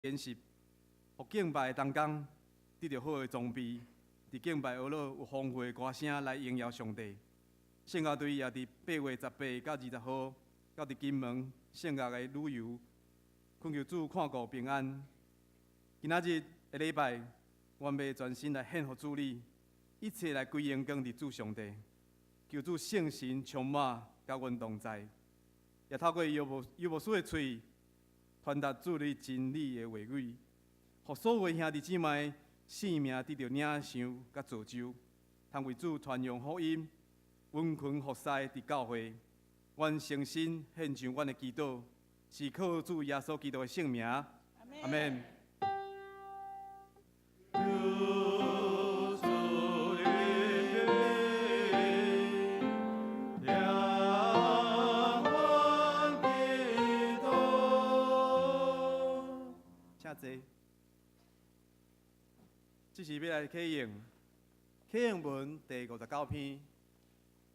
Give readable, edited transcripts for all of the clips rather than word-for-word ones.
练习，予敬拜的同工得著好的装备，伫敬拜学乐有丰富的歌聲來榮耀上帝。聖樂隊也佇8月18到20號，到佇金門聖樂的旅遊，懇求主看顧平安。今仔日的禮拜，阮欲全心來獻予主你，一切來歸榮光佇主上帝。求主聖神充滿，佮阮同在，也透過游牧師的喙，傳達主你真理的話語，予所有兄弟姊妹性命得著領受佮造就，通為主傳揚福音，殷勤服侍佇教會。阮誠心獻上阮的祈禱，是靠主耶穌基督的聖名。阿們。求主憐憫，聽阮祈禱。請坐。這時欲來啟用啟應文第59篇，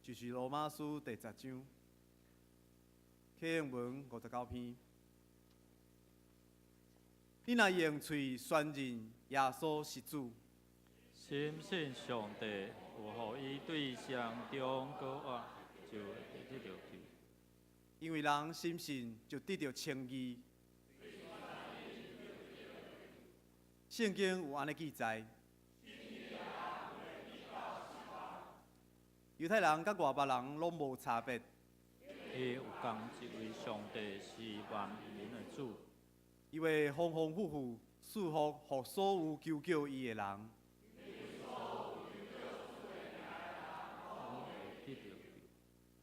就是羅馬書第10章。啟應文五十九篇。你若用喙宣認耶穌是主，深信上帝有予伊對死人中閣活，就會得著救。因為人深信就得著稱義。聖經有按呢記載：猶太人佮外邦人攏無差別。伊有仝一位上帝是萬民的主。伊會豐豐富富賜福予所有求叫伊的人。得著救。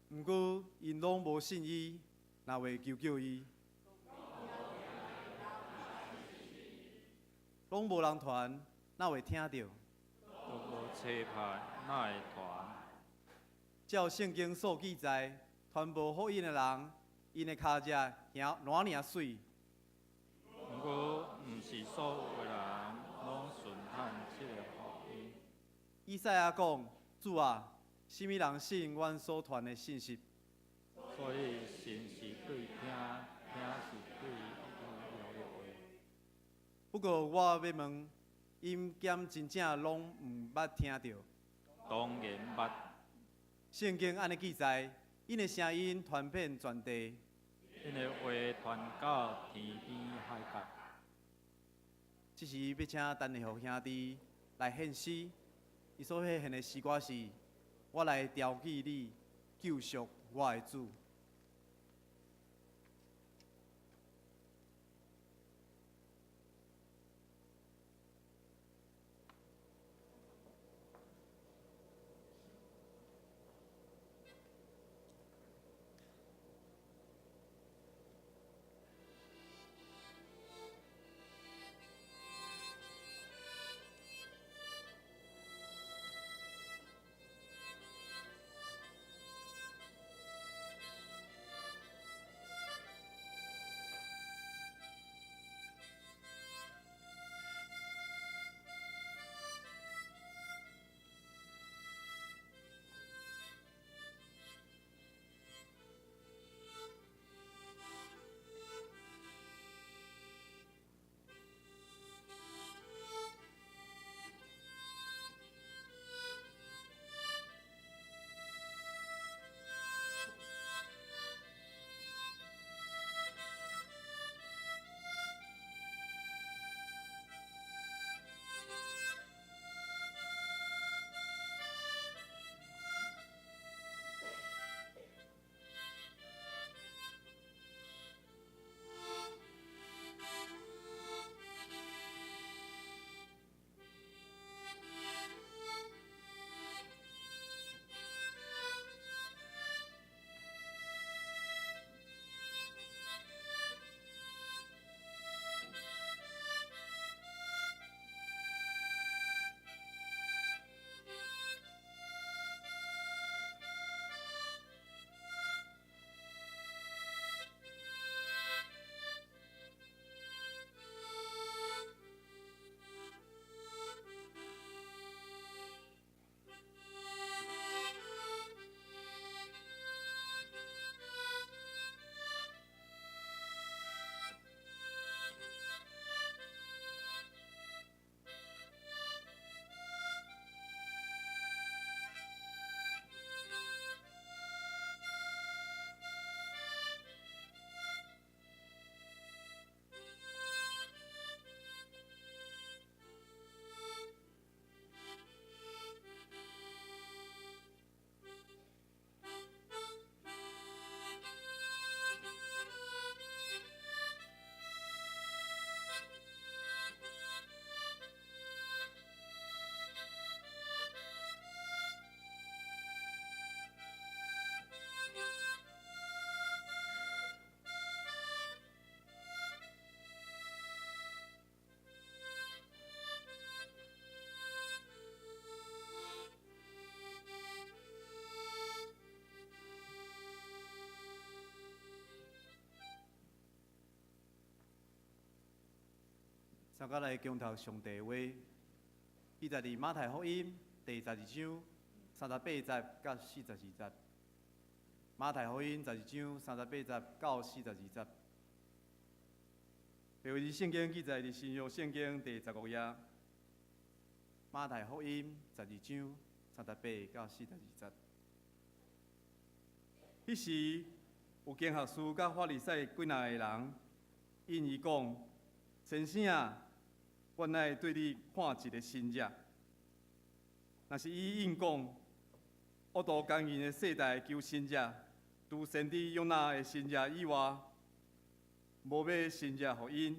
毋過𪜶攏無信伊，哪會求叫伊？攏無人傳，哪會聽著？都無差派，哪會傳？照聖經所記載，傳播福音的人，𪜶的跤跡行偌爾媠。毋過，毋是所有的人攏順趁這个福音。以賽亞講：主啊，啥物人信阮所傳的信息？所以信是對聽，聽是對伊的話。不過我欲問，𪜶敢真正攏毋捌聽著？當然捌。聖經按呢記載，𪜶的聲音傳遍全地，𪜶的話傳到天邊海角。這時欲請陳立福兄弟來獻詩，伊所獻的詩歌是：我來調記你救贖我的主。三個來共讀上帝話，記載佇馬太福音第12章38節到42節。馬太福音十二章三十八節到四十二節。白話字聖經記載佇新約聖經第15頁。馬太福音十二章三十八到四十二節。彼時有經學士佮法利賽幾若个人，應伊講：先生啊，阮愛對你看一个神跡。若是伊應講：惡毒姦淫的世代求神跡，除先知約拿的神跡以外，無欲神跡予𪜶。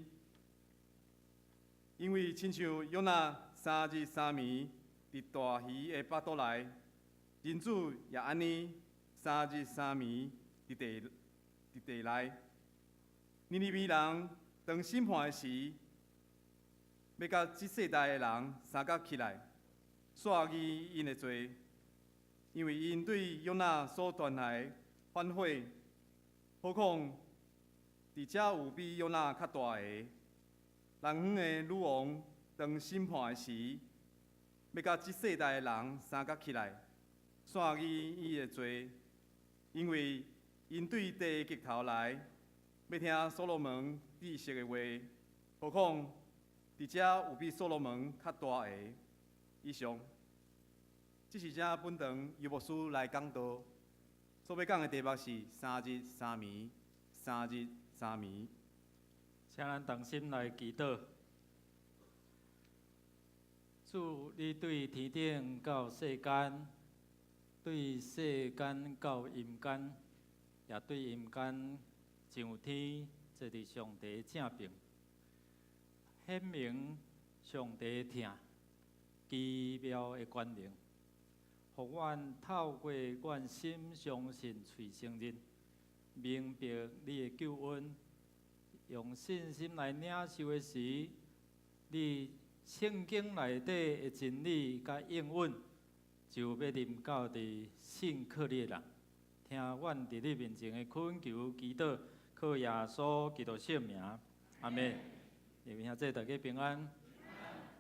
因為親像約拿三日三暝佇大魚的腹肚內，人子也按呢三日三暝佇地內。尼尼微人當審判的時，欲佮這世代的人相佮起來，煞議𪜶的罪，因為𪜶對約拿所傳來的反悔，何況佇遮有比約拿較大的。南方的女王當審判的時，欲佮這世代的人相佮起來，煞議伊的罪，因為𪜶對地極頭來，欲聽所羅門知識的話，何況佇遮有比所羅門較大的。以上，這是遮本堂尤牧師來講道，所欲講的題目是三日三暝，三日三暝。請咱同心來祈禱。主，你對天頂到世間，對世間到陰間，也對陰間上天，坐佇上帝正爿，顯明上帝疼奇妙的權能，予阮透過阮心相信、喙承認，明白你的救恩，用信心來領受的時，你聖經內底的真理佮應允，就欲臨到佇信靠你的人。聽阮佇你面前的懇求祈禱，靠耶穌基督聖名，阿們。弟兄姊妹大家平安。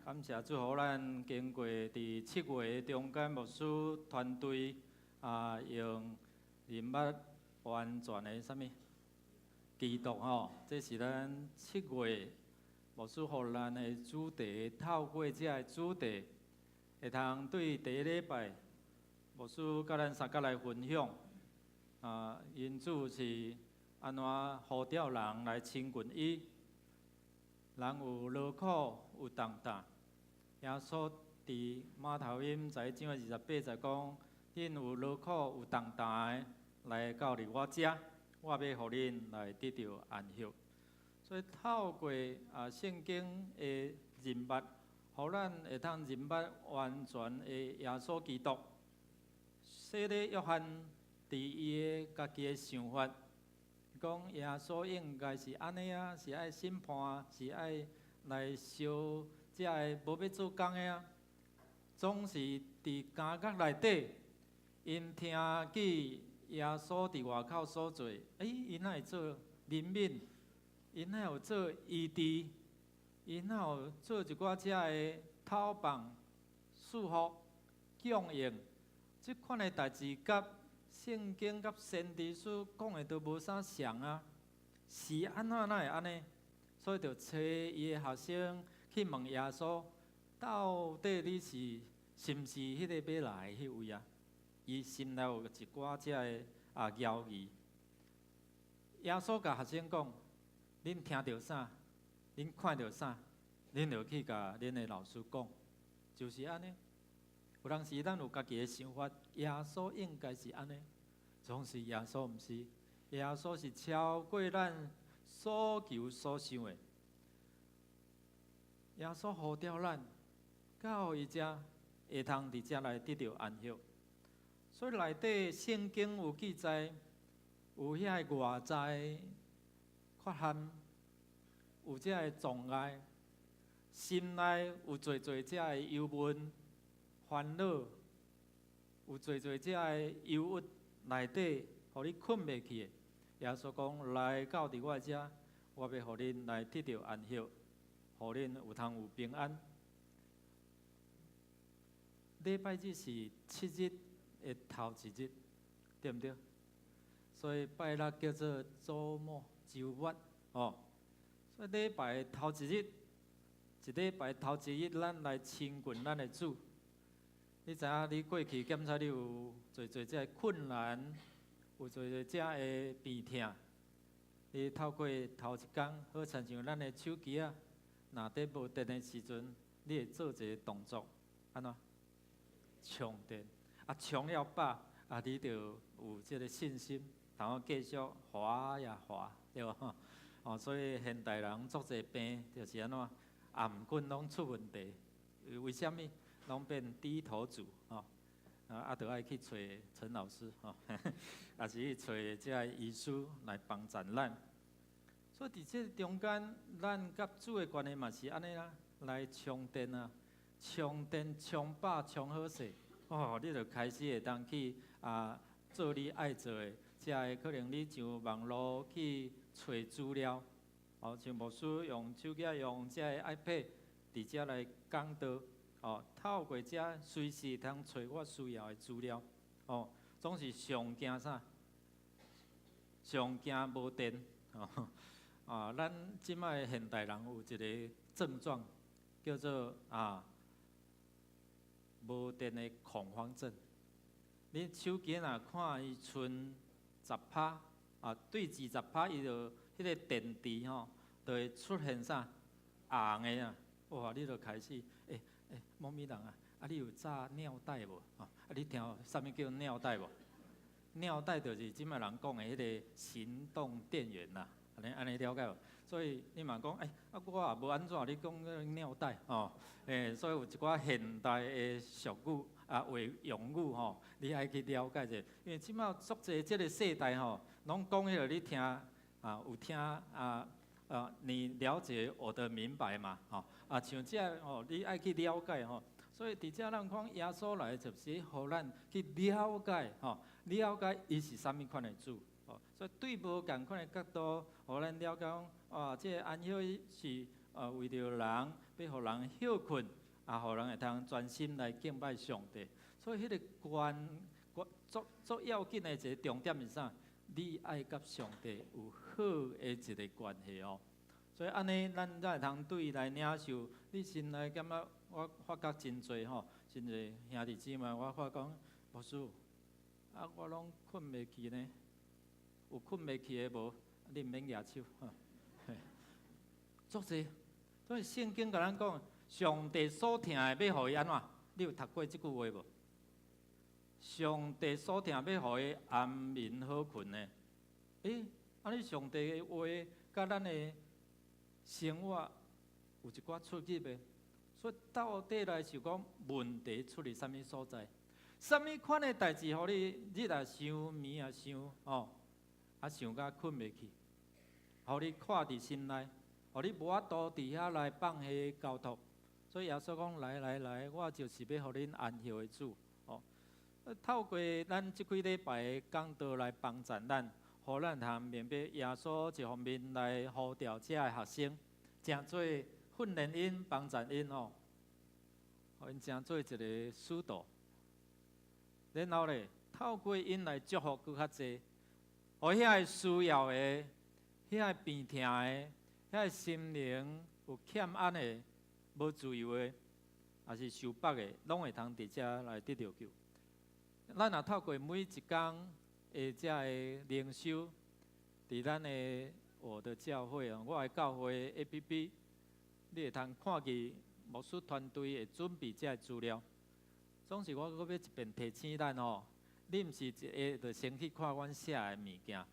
感謝主，予咱經過佇7月中間牧師團隊啊，用人物完全的啥物基督吼，這是咱七月牧師予咱的主題，透過這个主題，會通對第一禮拜牧師佮咱三個來分享啊，因主是按怎呼召人來親近伊，人有勞苦有重擔。耶穌佇馬太福音11章28節講：恁有勞苦有重擔的，來到佇我遮，我欲予恁來得著安息。所以透過啊聖經的人物，予咱會通認捌完全的耶穌基督。洗禮約翰佇伊的家己的想法，講耶穌應該是按呢啊，是愛審判，是愛來燒這个無欲做工的啊。總是佇監獄內底，𪜶聽見耶穌佇外口所做，欸，伊哪會做憐憫？伊哪有做醫治？伊哪有做一寡這个討放、賜福、供應？這款的代誌，佮聖經佮先知書講的都無啥像啊！是按怎哪會按呢？所以就揣伊的學生去問耶穌：到底你是是毋是彼个欲來的彼位啊？伊心內有一寡這个啊猶疑。耶穌共學生講：恁聽著啥？恁看著啥？恁就去共恁的老師講，就是按呢。有當時咱有家己的想法，耶穌應該是按呢，總是耶穌毋是，耶穌是超過咱所求所想的。耶穌呼召咱到伊遮，會通佇遮來得著安息。所以內底聖經有記載，有遐个外在缺陷，有這个障礙，心內有濟濟這个憂悶、煩惱，有濟濟這个憂鬱，內底予你睏袂去的。耶穌講：來到佇我遮，我欲予恁來得著安息。予恁有通有平安。禮拜日是7日的頭一日，對毋對？所以拜六叫做週末、週末，哦。所以禮拜頭一日，一禮拜頭一日，咱來親近咱的主。你知影，你過去檢查你有濟濟這个困難，有濟濟這个病痛。你透過頭一工，好親像咱的手機仔，若佇無電的時陣，你會做一个動作，按怎？充電，啊，充了飽，啊，你就有這个信心，然後繼續滑呀滑，對無？哦，所以現代人足濟病，就是按怎？頷頸攏出問題，為啥物？攏變低頭族，吼，啊，著愛去揣陳老師，吼，抑是去揣這个醫師來幫助咱。所以佇這中間，咱佮主的關係嘛是按呢啦，來充電啊，充電充飽充好勢，哦，你就開始會當去啊做你愛做的。這个可能你上網路去揣資料，哦，像牧師用手機用這个 iPad 佇遮來講道。哦，透過這隨時會通揣我需要的資料，哦，總是上驚啥？上驚無電，哦，啊，咱這擺現代人有一个症狀，叫做啊無電的恐慌症。你手機若看伊賰10趴，啊，對20趴，伊就彼个電池吼，就會出現啥紅的啊，哇，你就開始欸。欸，某物人啊，啊，你有紮尿袋無？啊，你聽啥物叫尿袋無？尿袋就是這擺人講的彼个行動電源啦，按呢按呢了解無？所以你嘛講，欸，啊，我也無按怎，你講尿袋吼，欸，所以有一寡現代的俗語啊，話用語吼，你愛去了解者，因為這擺足濟這个世代吼，攏講彼个你聽啊，有聽啊。啊，你了解我的明白嘛？吼，啊，像這吼，你愛去了解吼。所以佇遮咱講耶穌來就是予咱去了解吼，了解伊是啥物款的主。吼，所以對無仝款的角度，予咱了解講，啊，這个安息是為著人，欲予人歇睏，啊，予人會通專心來敬拜上帝。所以彼个關關足足要緊的一个重點是啥？你愛佮上帝有好的一个關係哦。所以按呢，咱才會通對伊來領受。你心內感覺我發覺真濟吼，真濟兄弟姊妹，我發覺牧師，啊，我攏睏袂去呢。有睏袂去的無？你毋免舉手。足濟，所以聖經共咱講，上帝所疼的欲予伊按怎？你有讀過這句話無？上帝所疼欲予伊安眠好睏呢？欸，按呢上帝的話佮咱的生活有一寡出入的，所以到底來是講問題出佇啥物所在？啥物款的代誌，予你日也想，暝也想，哦，啊想甲睏袂去，予你看佇心內，予你無法度佇遐來放下交託。所以耶穌講：來來來，我就是欲予恁安歇的主。哦，透過咱這幾禮拜的講道來幫助咱，予咱通明白耶穌一方面來呼召這个學生，成做訓練𪜶、幫助𪜶吼，予𪜶成做一个使徒。然後咧，透過𪜶來祝福閣較濟，予遐个需要的、遐个病痛的、遐个心靈有欠安的、無自由的，抑是受縛的，攏會通佇遮來得著救。咱若透過每一工的這个靈修，佇咱的我的教會啊，我的教會 APP，你會通看見牧師團隊會準備這个資料。總是我閣欲一遍提醒咱吼，你毋是一下就先去看阮寫的物件。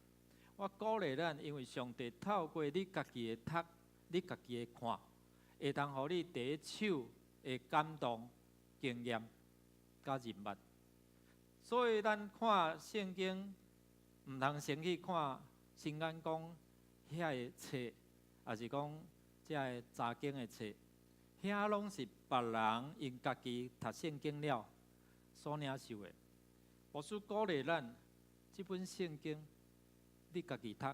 我鼓勵咱，因為上帝透過你家己的讀，你家己的看，會通予你第一手的感動、經驗佮認捌。所以咱看聖經，毋通先去看新眼光遐个冊，抑是講這个查經的冊，遐攏是別人𪜶家己讀聖經了所領受的。牧師鼓勵咱，這本聖經你家己讀，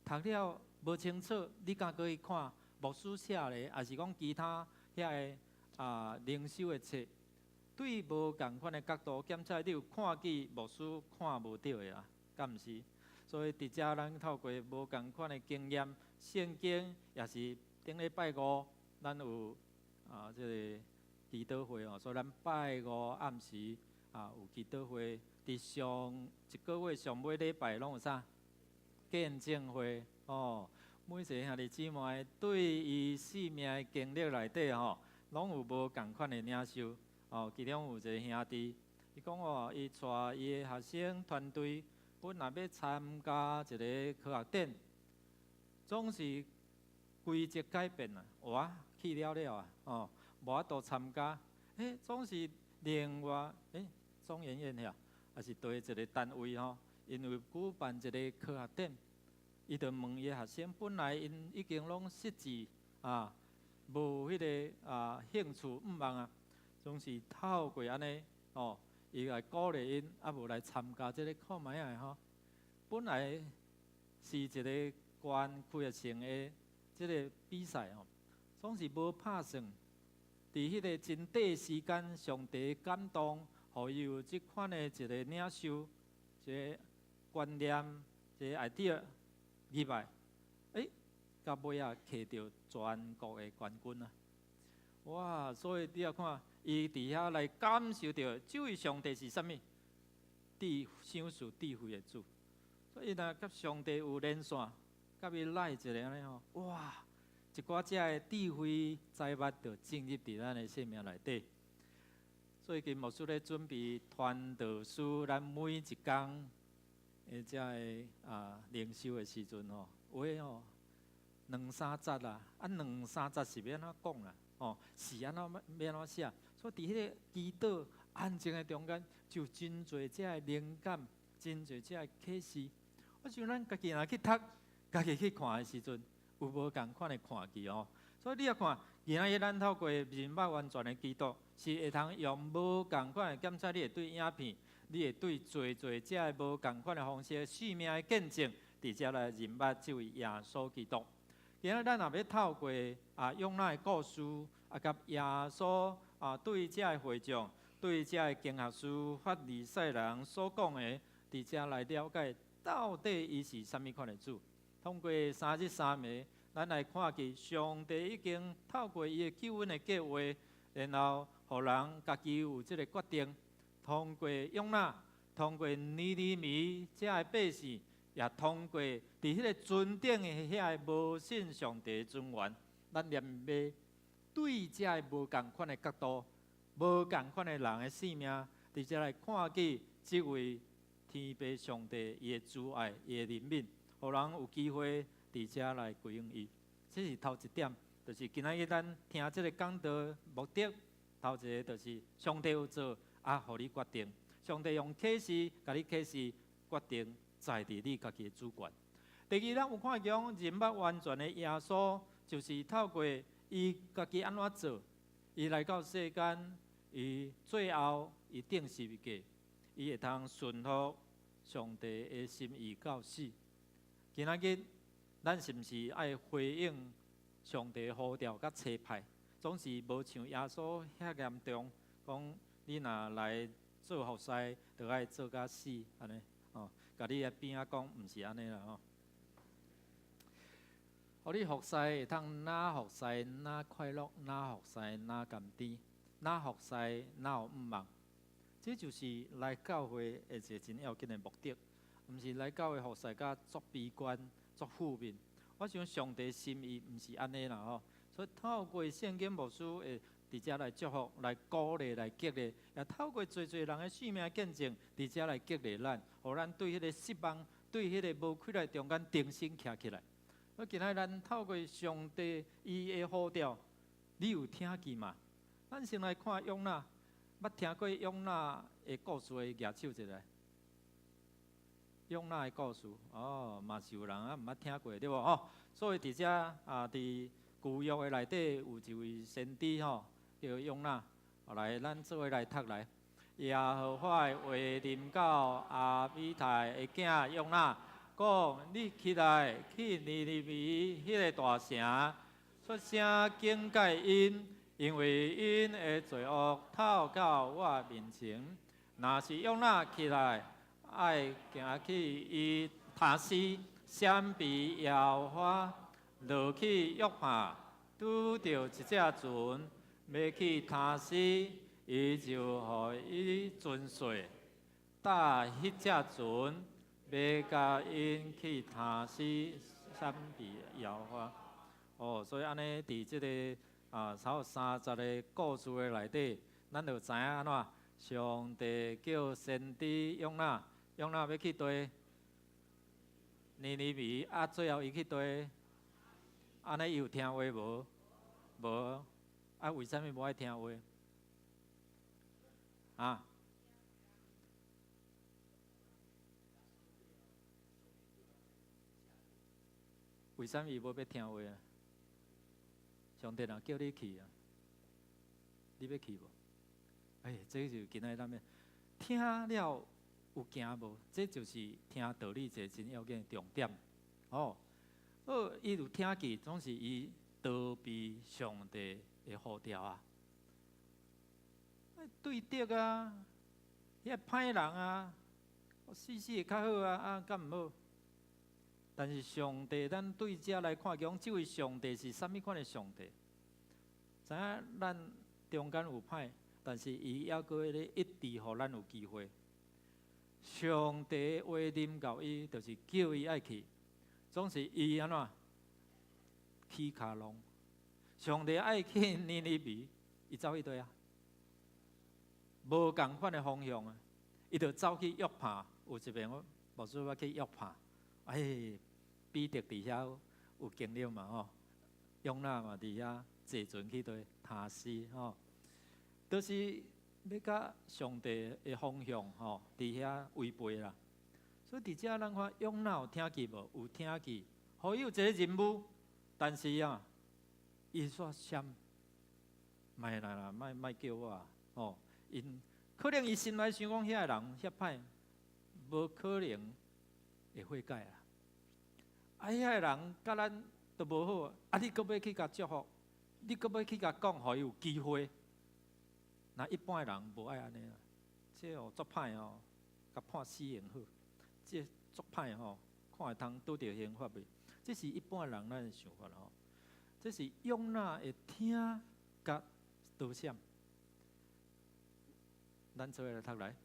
讀了無清楚，你敢閣去看牧師寫的，抑是講其他遐个靈修的冊，對無仝款的角度檢測，你有看見牧師看無著的啊，敢毋是？所以佇遮咱透過無仝款的經驗，聖經也是頂禮拜五，咱有這个祈禱會哦，所以咱拜五暗時有祈禱會。佇上一個月上尾禮拜攏有啥？見證會哦。每一個兄弟姊妹對伊生命的經歷內底吼，攏有無仝款的領受哦。其中有一個兄弟，伊講哦，伊帶伊的學生團隊，本來欲參加一个科學展，總是規則改變啊，哇，去了了啊，哦，無法度參加。欸，總是另外，欸，中研院遐，抑是佗一個單位吼，𪜶有舉辦一个科學展，伊就問伊的學生，本來𪜶已經攏失志啊，無彼个興趣向望啊，總是透過按呢哦，伊來鼓勵𪜶，啊無來參加這个看覓仔吼。本來是一个關科學性的這个比賽吼，總是無拍算。佇彼个真短時間，上帝感動，予伊有這款的一个領受，一个觀念，一个 idea 入來，欸，到尾仔摕著全國的冠軍啊！哇！所以你也看，伊佇遐來感受著，這位上帝是啥物？智賞賜智慧的主。所以若佮上帝有連線，佮伊來一个按呢吼，哇！一寡遮的智慧財物就進入佇咱的生命內底。最近牧師咧準備傳道書，咱每一工的遮个靈修的時陣吼，有的吼兩三節啦，啊兩三節是欲按怎講啦？哦，是按怎欲按怎寫？所以佇彼个祈禱安靜的中間，就真濟遮个靈感，真濟遮个啟示。我想咱家己若去讀，家己去看的時陣，有無仝款的看見哦？所以你也看，今仔日咱透過認捌完全的基督，是會通用無仝款的檢測，你會對影片，你會對濟濟遮个無仝款的方式，生命的見證，佇遮來認捌這位耶穌基督。今仔日咱若欲透過約拿的故事，佮耶穌對遮个會眾，對遮个經學師法利賽人所講的，佇遮來了解到底伊是啥物款的主。通過三日三暝，咱來看見上帝已經透過伊的救恩的計劃，然後予人家己有這个決定。通過約拿，通過尼尼微遮个百姓，也通過佇彼个船頂的遐个無信上帝的船員，咱連欲對遮个無仝款的角度、無仝款的人的生命，佇遮來看見這位天父上帝伊的慈愛、伊的憐憫，予人有機會佇遮來歸向伊。這是頭一點，就是今仔日咱聽這个講道目的，頭一个就是上帝有做，予你決定。上帝用啟示，共你啟示決定在佇你家己的主權。第二，咱有看見認捌完全的耶穌，就是透過伊家己按怎做，伊來到世間，伊最後伊釘十字架，伊會通順服上帝的心意到死。今仔日咱是毋是愛回應上帝呼召佮差派？總是無像耶穌遐嚴重，講你若來做服侍，就愛做甲死按呢哦。共你的邊仔講，毋是按呢啦吼。予你服侍會通若服侍若快樂，若服侍若甘甜，若服侍若有向望。這就是來教會的一个真要緊的目的，毋是來教會服侍甲足悲觀、足負面。我想上帝心意毋是按呢啦吼。所以透過聖經牧師會佇遮來祝福、來鼓勵、來激勵，也透過濟濟人的生命見證，佇遮來激勵咱，予咱對彼个失望、對彼个無氣力中間重新徛起來。我今仔咱透過上帝伊的呼召，你有聽見嗎？咱先來看約拿，捌聽過約拿的故事的舉手一下。約拿的故事，哦，嘛是有人啊毋捌聽過對無？吼，所以佇遮佇舊約的內底有一位先知吼，叫約拿。後來咱做伙來讀來，耶和華的話臨到亞米太的囝約拿，講：你起來去尼尼微彼个大城，出聲警戒𪜶，因為𪜶的罪惡透到我面前。若是約拿起來，愛行去伊他施，閃避耶和華，落去約帕，拄著一隻船，欲去他施，伊就予伊船稅，搭彼隻船，欲共𪜶去他施，閃避耶和華。哦，所以按呢，佇這个差不多30個故事的內底，咱就知影按怎？上帝叫先知約拿，約拿欲去佗？尼尼微啊，最後伊去佗？按呢伊有聽話無？無。啊，為啥物無愛聽話？啊？為啥物伊無欲聽話啊？上帝若叫你去啊，你欲去無？欸，這就今仔日咱欲聽了有行無？這就是聽道理一个真要緊的重點。哦，好，伊有聽去，總是伊逃避上帝的呼召啊。對敵啊，遐歹人啊，死死會較好啊，啊，敢毋好？但是上帝，咱對這來看講，這位上帝是啥物款的上帝？知影咱中間有歹，但是伊猶閣咧一直予咱有機會。上帝話臨到伊，就是叫伊愛去，總是伊按怎起跤浪。上帝愛去尼尼微，伊走去佗啊？無仝款的方向啊！伊就走去約帕，有一遍我牧師我去約帕，哎，彼得佇遐有經歷嘛吼，約拿嘛佇遐坐船去佗他施吼，都是欲佮上帝的方向吼，佇遐違背啦。所以佇遮咱看約拿有聽去無？有聽去，予伊有一个任務，但是啊，伊煞閃，莫啦啦，莫莫叫我吼。𪜶可能伊心內想講，遐个人遐歹，無可能會悔改啊！啊，遐个人佮咱都無好，啊，你閣欲去共祝福，你閣欲去共講，予伊有機會。若一般的人無愛按呢啦，這哦足歹哦，共判死刑好，這足歹吼，看會通拄著刑罰袂？這是一般人咱的想法吼。這是約拿會聽佮逃閃。咱做伙來讀來。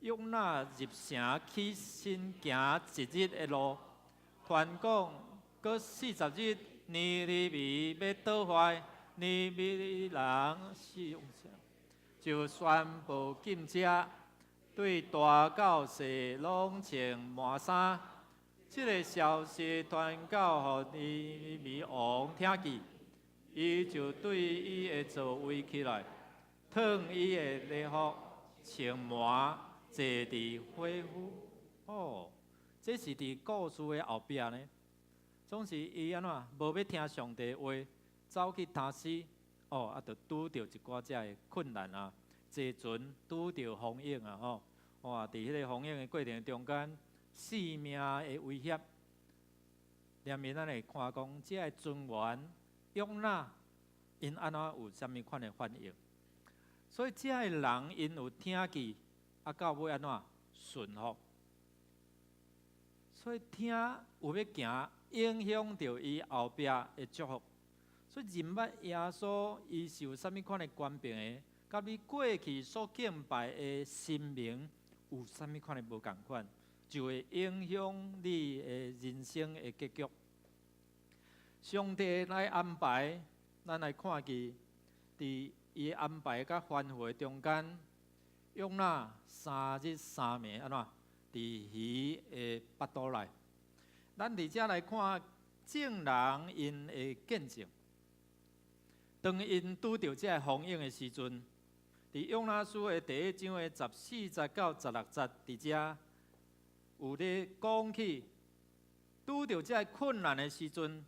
約拿入城起身行一日的路，傳講閣40日，尼尼微欲倒壞，尼尼微人是就宣布禁食，對大到細攏穿麻衫。這个消息傳到予尼尼微王聽見，伊就對伊的座位起來，脫伊的禮服，穿麻坐佇火墟。哦，這是佇故事的後壁呢。總是伊按怎無欲聽上帝話，走去他施，哦，啊，就拄著一寡遮的困難啊，坐船拄著風湧啊，吼，哇，佇彼个風湧的過程中間，性命的威脅。連面咱會看講，這个船員約拿，𪜶按怎有啥物款的反應？所以這个人𪜶有聽去，啊，到尾按怎順服？所以聽有欲行，影響著伊後壁的祝福。所以認捌耶穌，伊是有啥物款的權柄的，佮你過去所敬拜的神明有啥物款的無仝款，就會影響你的人生的結局。上帝來安排，咱來看見佇伊安排佮吩咐的中間，約拿3日3暝按怎？佇魚的腹肚內。咱佇遮來看眾人𪜶的見證。當𪜶拄著這个風湧的時陣，佇約拿書的第一章的14節到16節，佇遮有咧講起拄著這个困難的時陣，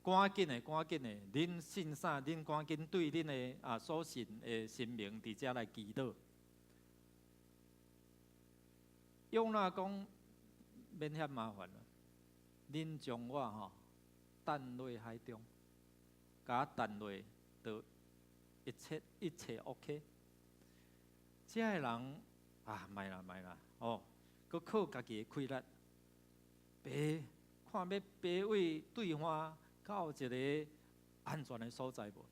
趕緊的，趕緊的，恁信啥？恁趕緊對恁的所信的神明佇遮來祈禱。約拿講免遐麻煩啦，恁將我吼擲落海中。共我掷落，就一切一切 OK。這个人啊，莫啦莫啦，哦，閣靠家己的氣力，爬看欲爬位對岸到一个安全的所在無？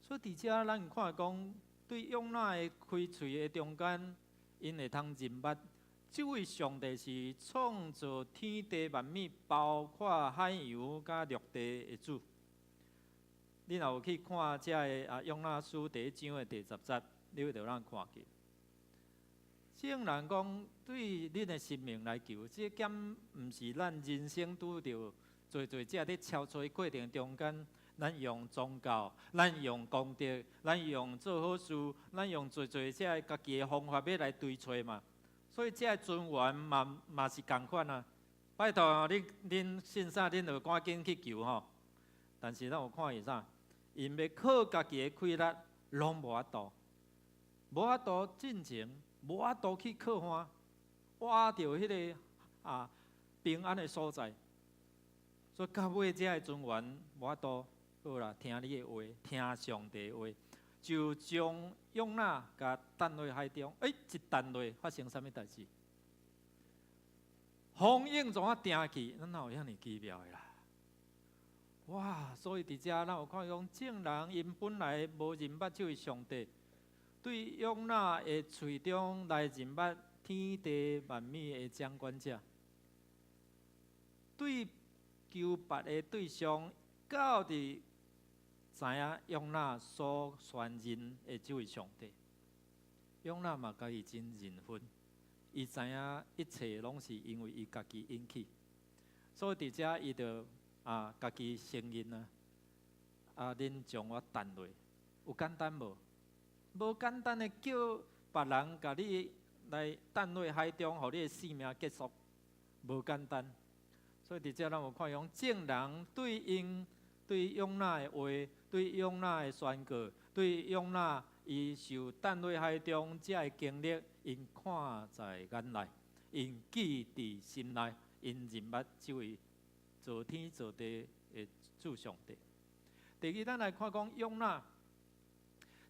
所以佇遮咱看講，對約拿的開喙的中間，𪜶會通認捌，這位上帝是創造天地萬物，包括海洋佮陸地的主。你若有去看這个啊約拿書第一章的第十節，你會著通看見。聖人講，對恁的生命來求，這敢毋是咱人生拄著濟濟這咧超出過程中間，咱用宗教，咱用功德，咱用做好事，咱用濟濟這个家己的方法欲來追揣嘛。所以這个尊嚴嘛嘛是仝款啊！拜託你，恁信啥，恁就趕緊去求吼。但是咱有看見啥？𪜶欲靠家己的氣力，攏無法度，無法度進前，無法度去靠岸，倚著彼个啊平安的所在。所以到尾這个尊嚴無法度，好啦，聽你的話，聽上帝的話，就將約拿共擲落海中。欸，一擲落發生啥物代誌？風湧怎啊定去？咱哪有遐爾奇妙的啦？哇！所以佇遮咱有看講，眾人𪜶本來無認捌這位上帝，對約拿的喙中來認捌天地萬物的掌管者，對求拔的對象，到底知影約拿所宣認的這位上帝。約拿嘛家己真認分，伊知影一切攏是因為伊家己引起，所以佇遮伊就啊家己承認啊，啊恁將我擲落，有簡單無？無簡單的叫別人共你來擲落海中，予你的性命結束，無簡單。所以佇遮咱有看講，眾人對𪜶對約拿的話，對約拿的宣告，對約拿伊受擲落海中這个經歷，𪜶看在眼內，𪜶記佇心內，𪜶認捌這位造天造地的主上帝。第二，咱來看講約拿，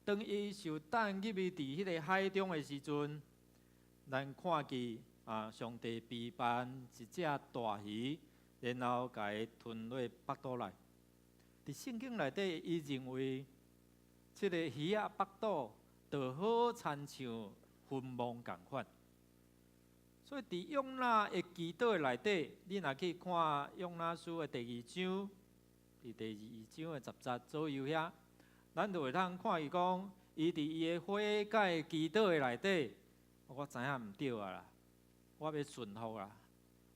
當伊受擲入去佇彼个海中的時陣，咱看見啊，上帝備辦一隻大魚，然後共伊吞落腹肚內。佇聖經內底，伊認為這個魚仔腹肚就好親像墳墓仝款。所以佇約拿的祈禱內底，你若去看約拿書的第二章，佇第二章的十節左右遐，咱就會通看伊講，伊佇伊的悔改祈禱的內底，我知影毋對啊啦，我欲順服啦，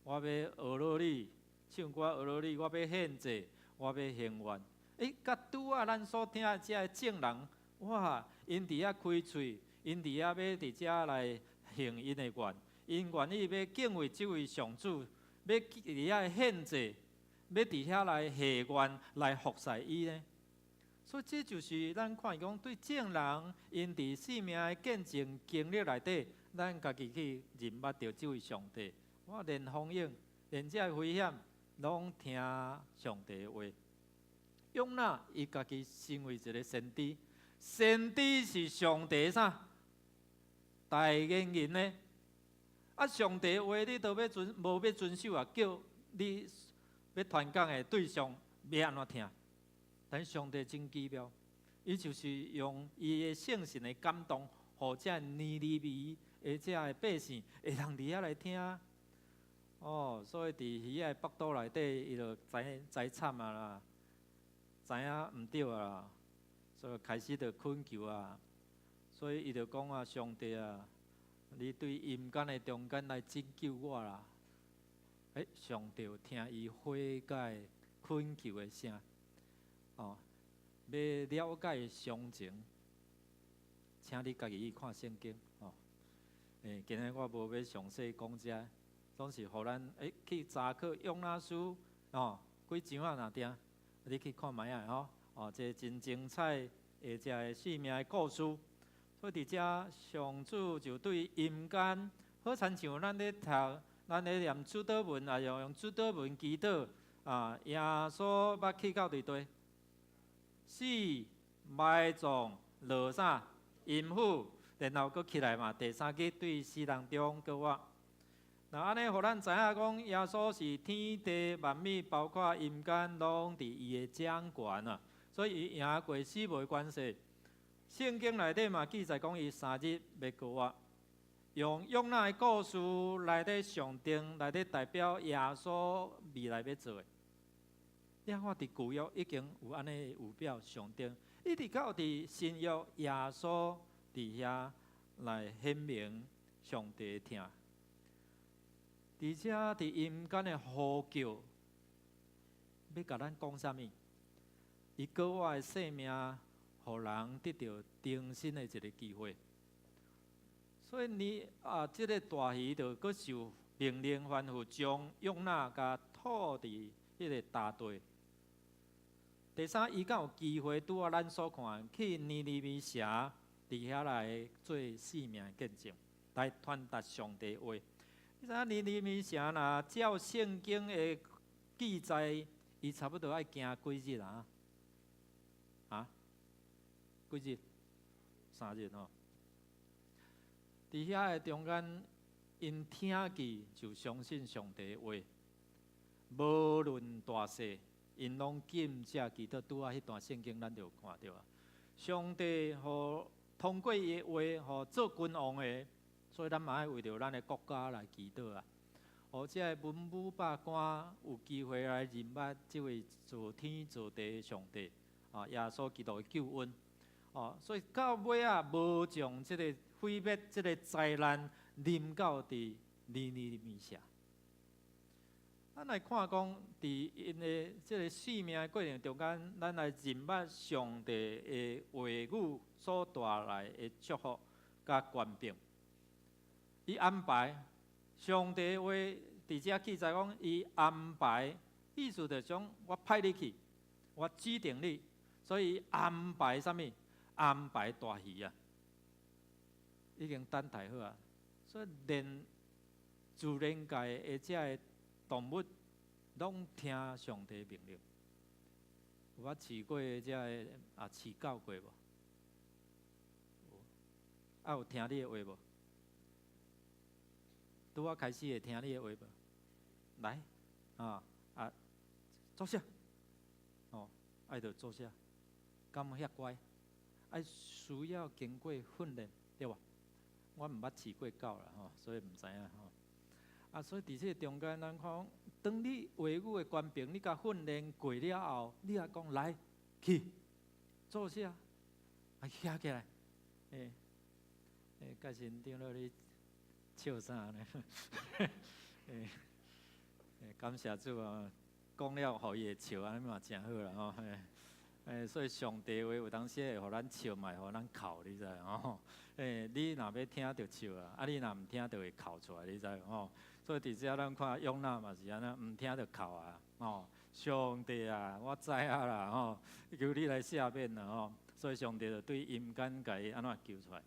我欲學落你，唱歌學落你，我欲獻祭，我欲還願。欸，佮拄仔咱所聽的這个眾人，哇，𪜶佇遐開喙，𪜶佇遐欲佇遮來行𪜶的願，𪜶願意欲敬畏這位上主，欲佇遐獻祭，欲佇遐來下願來服侍伊呢。所以這就是咱看講對眾人𪜶佇生命的見證經歷內底，咱家己去認捌著這位上帝。我連風湧，連這个危險，攏聽上帝的話。約拿伊家己成為一个先知，先知是上帝啥代言人呢？啊，上帝話你都欲遵，無欲遵守啊？叫你欲傳講的對象欲按怎聽？但上帝真奇妙，伊就是用伊的聖神的感動，予這尼尼微的這个百姓會通佇遐來聽。哦，所以佇魚仔腹肚內底，伊就知知慘啊啦，知影毋對啊啦，所以開始就懇求啊。所以伊就講啊，上帝啊，你對陰間的中間來拯救我啦！欸，上帝有聽伊悔改懇求的聲，哦，欲了解詳情，請你家己去看聖經哦。欸，今日我無欲詳細講這，總是予咱欸去查考約拿書哦，幾章啊？若定，你去看覓仔吼。哦，這真精彩的這个生命的故事。所以佇遮，上主就對陰間，好親像咱咧讀，咱咧念主禱文，也用主禱文祈禱啊。耶穌捌去到佇佗？死埋葬落啥陰府，然後閣起來嘛。第三日對死人中閣活。那按呢，予咱知影講，耶穌是天地萬物，包括陰間，攏佇伊的掌權啊。所以伊贏過死亡權勢。聖經內底嘛記載講，伊三日欲復活。用約拿的故事來咧象徵，來咧代表耶穌未來欲做的。你看佇舊約已經有按呢預表象徵，一直到佇新約耶穌佇遐來顯明上帝的疼。而且佇陰間的呼叫，欲共咱講啥物？伊閣活的生命，予人得著重生的一个機會。所以你啊，這个大魚就閣受命令吩咐，將約拿共吐佇彼个大地。第三，伊敢有機會拄仔咱所看，去尼尼微城佇遐來做性命的見證，來傳達上帝話。你知影尼尼微城若照聖經的記載，伊差不多愛行幾日啊？啊？幾日？3日吼。佇遐的中間，𪜶聽見就相信上帝的話，無論大細，𪜶攏禁食祈禱。拄仔彼段聖經，咱就有看著啊。上帝予通過伊的話，予做君王的，所以咱嘛愛為著咱的國家來祈禱啊。予這个文武百官有機會來認捌這位造天造地的上帝，啊，耶穌基督的救恩。哦，所以到尾仔無將這個毀滅、這个災難臨到佇尼尼微城。咱來看講，佇𪜶的這个生命的過程中間，咱來認捌上帝的話語所帶來的祝福佮權柄。伊安排上帝的話，佇遮記載講，伊安排，意思就是講，我派你去，我指定你，所以安排啥物？安排大魚啊，已經等待好啊，所以連自然界的這个動物攏聽上帝命令。有捌飼過這个啊飼狗過無？啊有聽你的話無？拄仔開始會聽你的話無？來，啊啊，坐下，哦，愛就坐下，敢遐乖？愛需要經過訓練，對無？我毋捌飼過狗啦，吼，所以毋知影吼。啊，所以佇這个中間，咱講，當你話語的權柄，你共訓練過了後，你也講來去坐下，啊，徛起來，欸，欸，蓋神長老你笑啥呢？欸，欸，感謝主啊，講了予伊會笑，按呢嘛誠好啦吼。欸，所以上帝話有當時會予咱笑，嘛會予咱哭，你知吼？欸，你若欲聽就笑啊，啊你若毋聽就會哭出來，你知吼？所以佇遮咱看約拿嘛是按呢，毋聽就哭啊，吼！上帝啊，我知影啦，吼！求你來赦免啦，吼！所以上帝就對陰間共伊按怎救出來？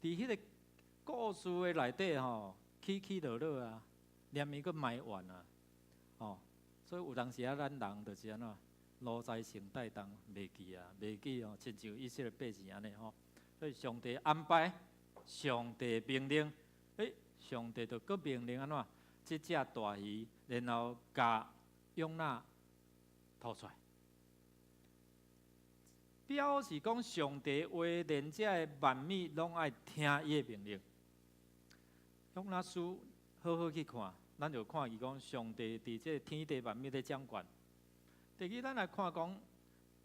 佇彼个故事的內底吼，起起落落啊，連伊閣埋怨啊，吼！所以有當時啊，咱人就是按怎？奴才性帶動，袂記啊，袂記哦，親像以色列百姓按呢吼。所以上帝安排，上帝命令，欸，上帝就閣命令按怎？這隻大魚，然後共約拿吐出來，表示講上帝話連這个萬物攏愛聽伊的命令。約拿書好好去看，咱就看見講上帝佇這天地萬物咧掌權。第二，咱來看講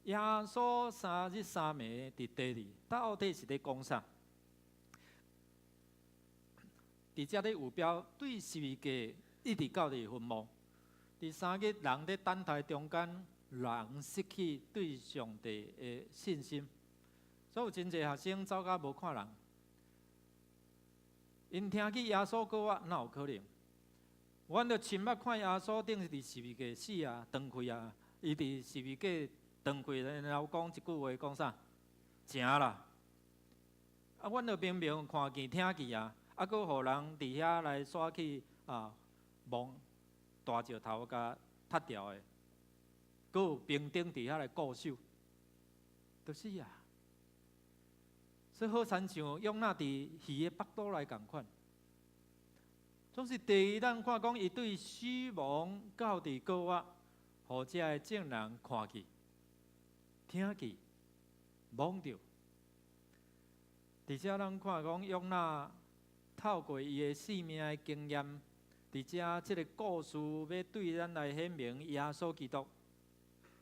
耶穌三日三暝佇地裡，到底是咧講啥？佇遮咧有標對十字架一直到佇墳墓。第三日，人咧等待中間，人失去對上帝的信心，所以有真濟學生走甲無看人。𪜶聽見耶穌復活，哪有可能？阮著親目看耶穌頂是佇十字架死啊，斷氣啊！伊佇十字架斷氣，然後講一句話，講啥？成啦！啊，阮著明明看見、聽見啊，啊，閣予人佇遐來煞去啊，摸大石頭共踢掉的，閣有兵丁佇遐來固守。就死啊！所以好親像約拿佇魚的腹肚內仝款，總是第二，咱看講伊對死亡到佇閣活，予遮的眾人看見、聽見、摸著。佇遮咱看講約拿透過伊的生命的經驗，佇遮這个故事欲對咱來顯明耶穌基督。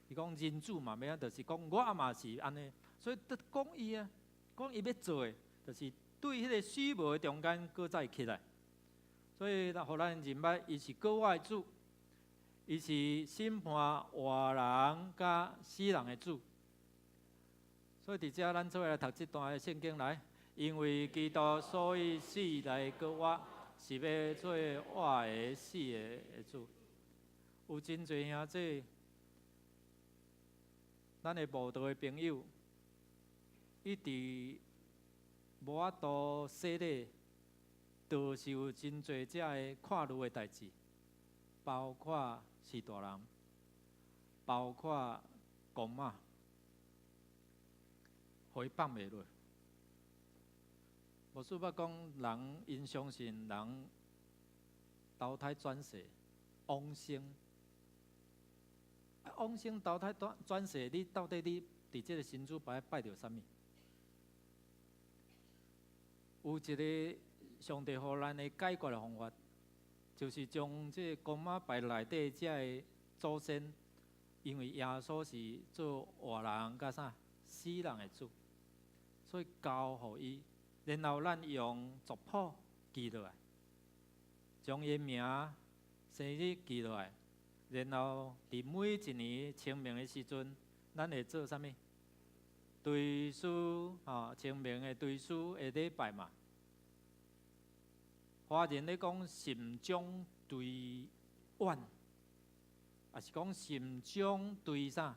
伊講人子嘛，欲按怎，就是講我嘛是按呢，所以得講伊啊，講伊欲做的，就是對彼个死亡的中間閣再起來。所以，予咱認捌伊是閣活的主，伊是審判活人佮死人的主。所以佇遮咱做伙來讀這段的聖經來，因為基督所以死來閣活，是欲做活的死的主。有真濟兄弟，咱的慕道的朋友，一直無法度洗禮，就是有真濟遮的看路的代誌，包括是大人，包括公媽，予伊放袂落。牧師捌講，人𪜶相信人投胎轉世往生，啊，往生投胎轉轉世，你到底你佇這个神主牌拜著啥物？有一个上帝予咱的解決的方法，就是將這个公媽拜內底遮个祖先，因為耶穌是做活人佮啥死人的主，所以交予伊，然後咱用族譜記落來，將伊名、生日記落來，然後佇每一年清明的時陣，咱會做啥物？追思吼，清明的追思的禮拜嘛。華人咧講善終追遠，抑是講善終追啥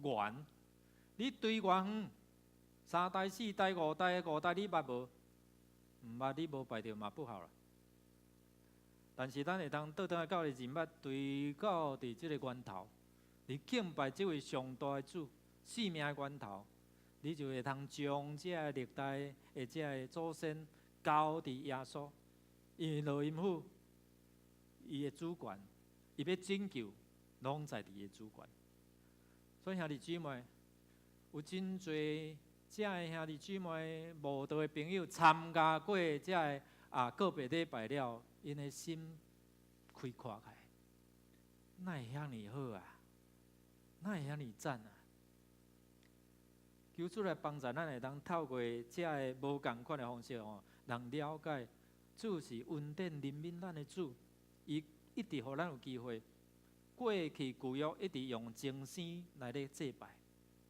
遠？你追偌遠？三代、四代、五代、五代你捌無？毋捌，你無拜著嘛不好啦。但是咱會當倒轉來到認捌追到佇這个源頭，你敬拜這位上大的主，生命的源頭，你就會通將這个歷代的這个祖先交佇耶穌，因為落陰府，伊的主權，伊欲拯救，攏在佇伊的主權。所以兄弟姊妹，有真濟遮个兄弟姊妹慕道的朋友參加過遮个啊告別禮拜了，𪜶的心開闊開，哪會遐爾好啊？哪會遐爾讚啊？求主來幫助咱，會當透過遮个無仝款的方式吼，人了解主是恩典憐憫咱的主，伊一直予咱有機會過去舊約一直用精牲來咧祭拜，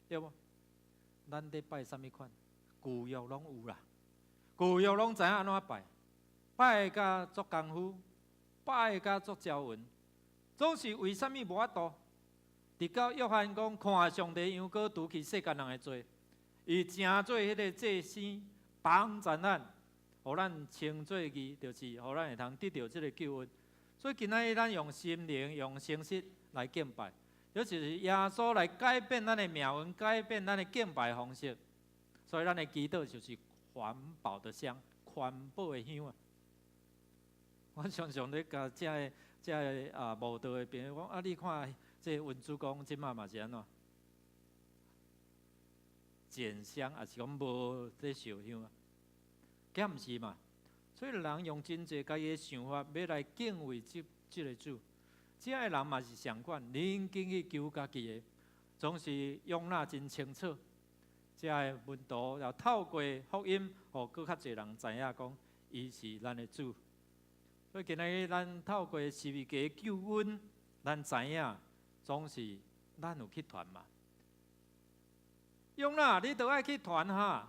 對無？咱咧拜啥物款？舊約攏有啦，舊約攏知影按怎拜，拜甲足功夫，拜甲足招魂，總是為啥物無法度？直到約翰講看上帝羊羔除去世間人的罪，伊成做彼个祭牲幫助咱，予咱稱做義，就是予咱會通得著這个救恩。所以今仔日咱用心靈、用誠實來敬拜，就是耶穌來改變咱的命運，改變咱的敬拜方式。所以咱的祈禱就是環保的香，環保的香啊！我常常咧共遮个遮个啊慕道的朋友講啊，你看這個文主公這擺嘛是按怎？剪香，抑是講無咧燒香啊？敢毋是嘛？所以人用真濟家己的想法，欲來敬畏這這个主，遮个人嘛是相款，寧願去求家己的，總是約拿真清楚。遮个門徒又透過福音，予閣較濟人知影講，伊是咱的主。所以今仔日咱透過十字架救恩，咱知影總是咱有去傳嘛。約拿，你著愛去傳哈，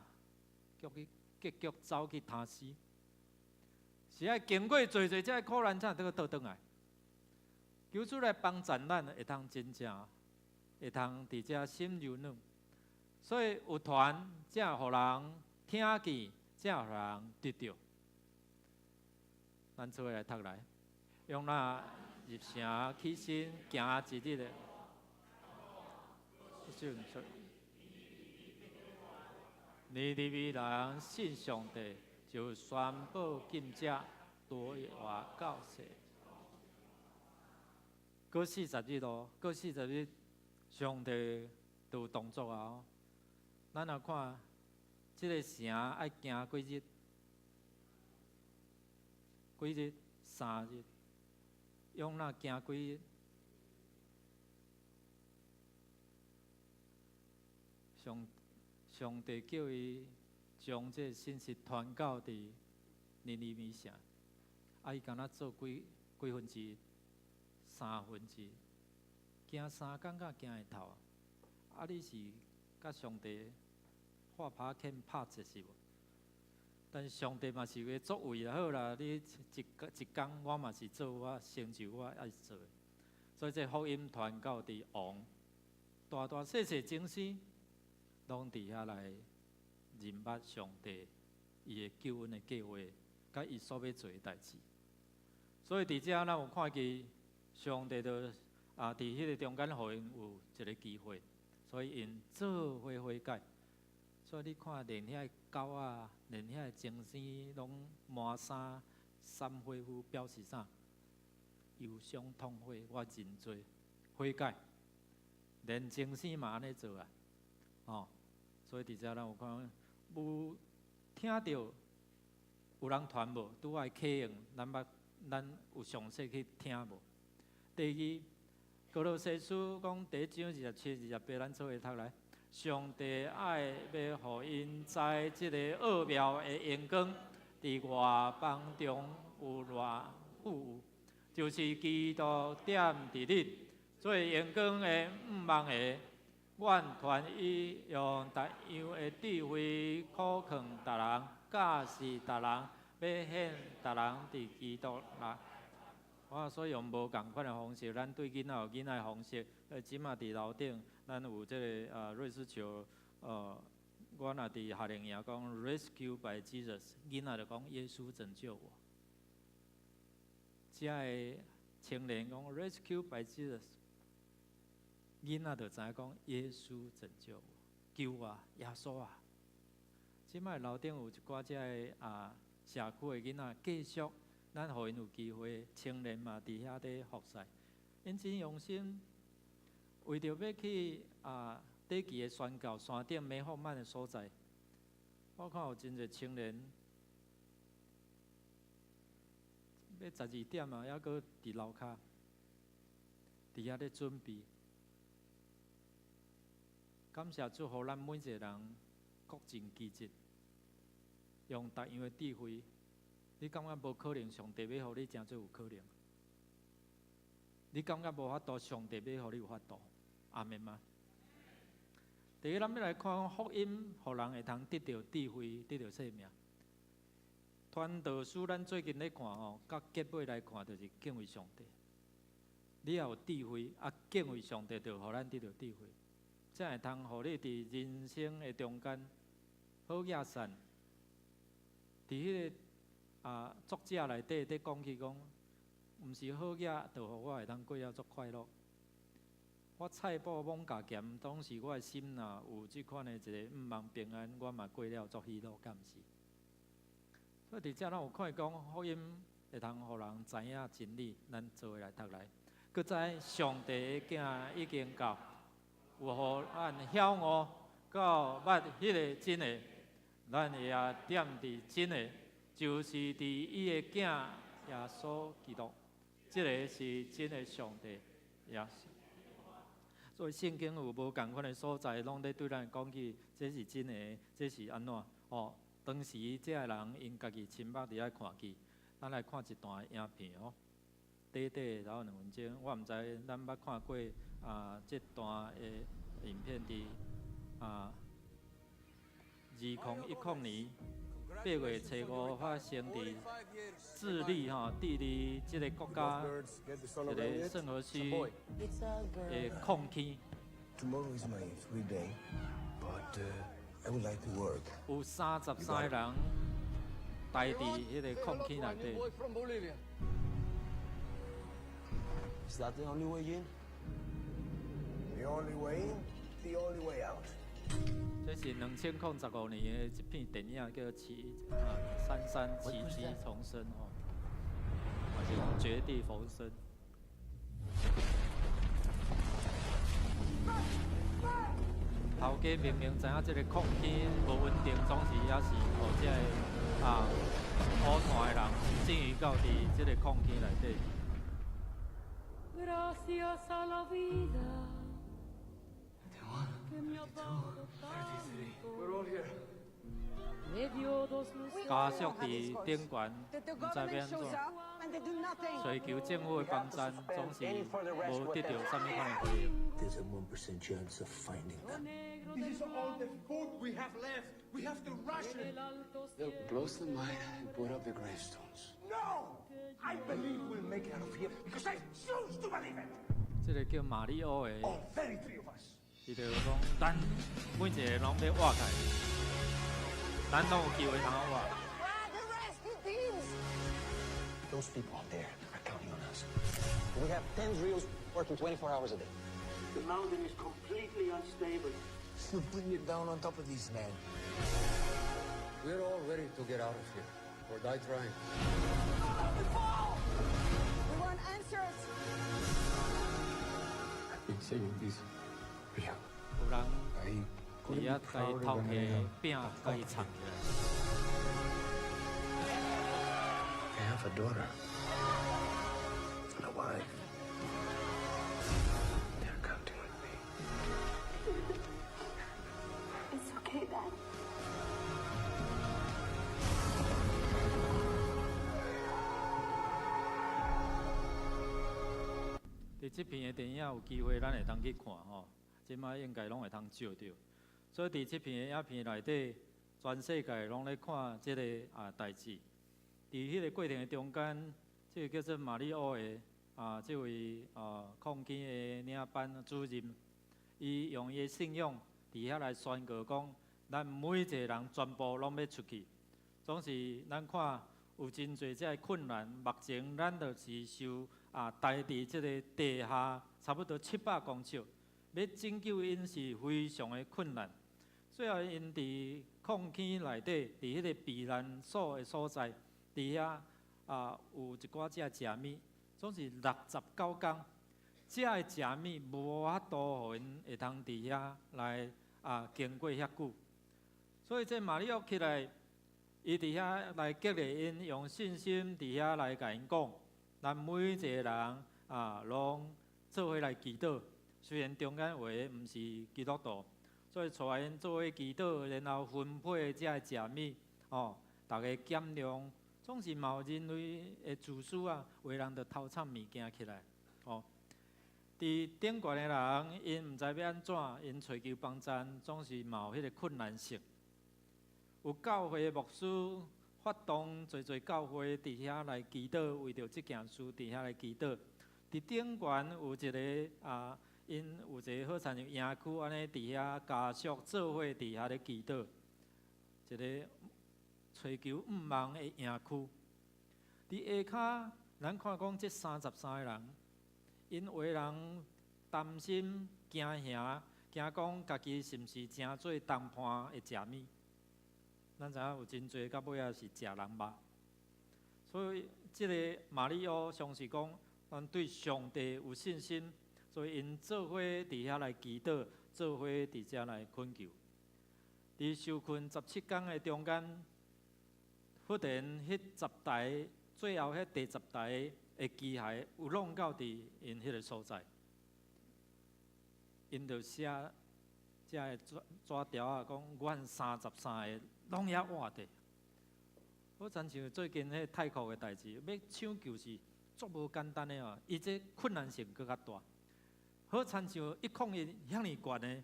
叫伊結局走去他施，是愛經過濟濟這个苦難，才會閣倒轉來。求主來幫助咱，會通真正會通佇遮心柔軟。所以有傳，才會予人聽見，才會予人得著。咱做伙來讀來，約拿入城起身行一日的。尼尼微人信上帝，就宣布禁食，對外告示。過四十日咯，過四十日，上帝就有動作啊！咱來看，這个城愛行幾日？幾日？3日。約拿行幾日？上帝叫伊將這个信息傳到佇尼尼微城，啊，伊敢若做幾幾分之一？三分之一，行3工才行會透。啊，你是佮上帝畫拍欠拍折是無？但是上帝嘛是有作為啦，好啦，你一一工我嘛是做我成就我愛做的，所以這福音傳到佇王，大大細細精神，攏佇遐來認捌上帝伊的救恩的計劃，佮伊所欲做的代誌。所以佇遮咱有看見上帝就啊，佇彼个中間予𪜶有一个機會，所以𪜶做伙悔改。所以你看，連遐个狗仔，連遐个精生攏麻衫捎火敷，表示啥？憂傷痛悔，我認罪悔改。連精生嘛按呢做啊，吼！所以佇遮咱有看，有聽著有人傳無？拄愛啟應，咱捌咱有詳細去聽無？第二，歌羅西書講第一章27、28，咱做伙讀來。上帝愛欲予𪜶知這个奧妙的榮光，佇外邦中有偌富有，就是基督踮佇你做榮光的向望的，願傳伊用各樣的智慧苦勸逐人，教示逐人，欲顯逐人佇基督內。我所以用無仝款的方式，咱對囡仔有囡仔的方式。這馬佇樓頂，咱有這个瑞士球，我若佇夏令營講 Rescue by Jesus，囡仔就講耶穌拯救我。遮个青年講 Rescue by Jesus，囡仔就知影講耶穌拯救我，救我，耶穌啊！這擺樓頂有一寡遮个社區的囡仔，繼續咱予𪜶有機會，青年嘛佇遐咧服侍，𪜶真用心。為著欲去短期的宣教山頂美福曼的所在，我看有真濟青年欲12點啊，猶閣佇樓跤，佇遐咧準備。感謝主，予咱每一个人各盡其職，用逐樣的智慧。你感覺無可能，上帝欲予你成做有可能？你感覺無法度，上帝欲予你有法度？阿們嗎？第一，咱欲來看福音，予人會通得著智慧，得著生命。傳道書咱最近咧看吼，到結尾來看，就是敬畏上帝。你若有智慧，啊，敬畏上帝，就予咱得著智慧，才會通予你佇人生的中間好額善。佇彼个作者內底佇講起講，毋是好額就予我會通過了足快樂。我菜脯罔加鹹，當時我的心若有這款的一个向望平安，我嘛過了足喜樂，敢毋是？所以佇遮咱有看講福音會通予人知影真理，咱做伙來讀來。閣知上帝的囝已經到，有予咱曉悟到捌彼个真的，咱也踮佇真的，就是佇伊的囝耶穌基督，這个是真的上帝，也是。所以聖經有無仝款的所在，攏咧對咱講起，這是真的，這是按怎？哦，當時這个人𪜶家己親目佇遐看見，咱來看一段影片哦，短短然後2分鐘，我毋知咱捌看過這段的影片佇2010年8月初5發生佇智利吼，智利這个國家一个聖荷西的礦坑。 Tomorrow is my free day, but I would like to work. 有33個人待佇彼个礦坑內底。 Is that the only way in? The only way in, the only way out. 這是2015年的一片電影，叫《奇啊三山奇蹟重生》吼，還是講絕地逢生。頭家明明知影這个礦坑無穩定，總是猶是予這个烏團的人進入到佇這个礦坑內底。 Gracias a la vida que me ha dado tanto. Me dio dos luces. 家屬佇頂懸，毋知欲按怎，尋求政府的幫贊，總是無得著啥物款的回應。 There's a 1% chance of finding them. This is all the food we have left. We have to ration it. They'll close the mine and put up the gravestones. No! I believe we'll make it out of here because I choose to believe it. 這个叫馬里奧的， All 33 of us. 伊就講，咱每一个攏欲活起來，咱攏有機會通活。 The rescue teams! Those people up there are counting on us. We have 10 drills working 24 hours a day. The mountain is completely unstable. You'll bring it down on top of these men. We're all ready to get out of here or die trying. We want answers! I've been saving this for you. 有人 I 佇遐共伊頭殼餅共伊藏起來。 I have a daughter and a wife. They're counting on me. It's okay, Dad. 佇這片的電影有機會，咱會當去看吼，這擺應該攏會通借著。所以佇這片的影片內底，全世界攏咧看這个代誌。佇彼个過程的中間，這个叫做馬里奧的這位礦坑的領班主任，伊用伊的信仰佇遐來宣告講，咱每一个人全部攏欲出去。總是咱看有真濟這个困難，目前咱就是受待佇這个地下差不多700公尺，欲拯救𪜶是非常的困難。最後𪜶佇礦坑內底，佇彼个避難所的所在，佇遐有一寡這食物，總是69工，這个食物無法度予𪜶會通佇遐來經過遐久。所以這馬里奧起來，伊佇遐來激勵𪜶，用信心佇遐來共𪜶講，咱每一个人攏做伙來祈禱。雖然中間有的毋是基督徒，所以帶𪜶做伙祈禱，然後分配這个食物，哦，逐家減量，總是嘛有人類的自私啊，有的人就偷藏物件起來，哦。佇頂懸的人，𪜶毋知欲按怎，𪜶揣求幫贊，總是嘛有彼个困難性。有教會的牧師發動濟濟教會佇遐來祈禱，為著這件事佇遐來祈禱。佇頂懸有一个𪜶有一个好親像營區按呢，佇遐家屬做伙佇遐咧祈禱，一个揣求向望的營區。佇下跤，咱看講這33个人，𪜶有的人擔心驚嚇，驚講家己是毋是成做同伴的食物。咱知影有真濟到尾仔是食人肉，所以這个馬里奧相信講，咱對上帝有信心，所以𪜶做伙佇遐來祈禱，做伙佇遮來懇求。佇受困17工的中間，忽然彼十台，最後彼第十台的機械有弄到佇𪜶彼个所在，𪜶就寫這个紙紙條仔，講阮33個攏猶活著。好親像最近彼泰國的代誌，欲搶救是足無簡單的哦，伊這困難性閣較大。好親像101遐爾懸的，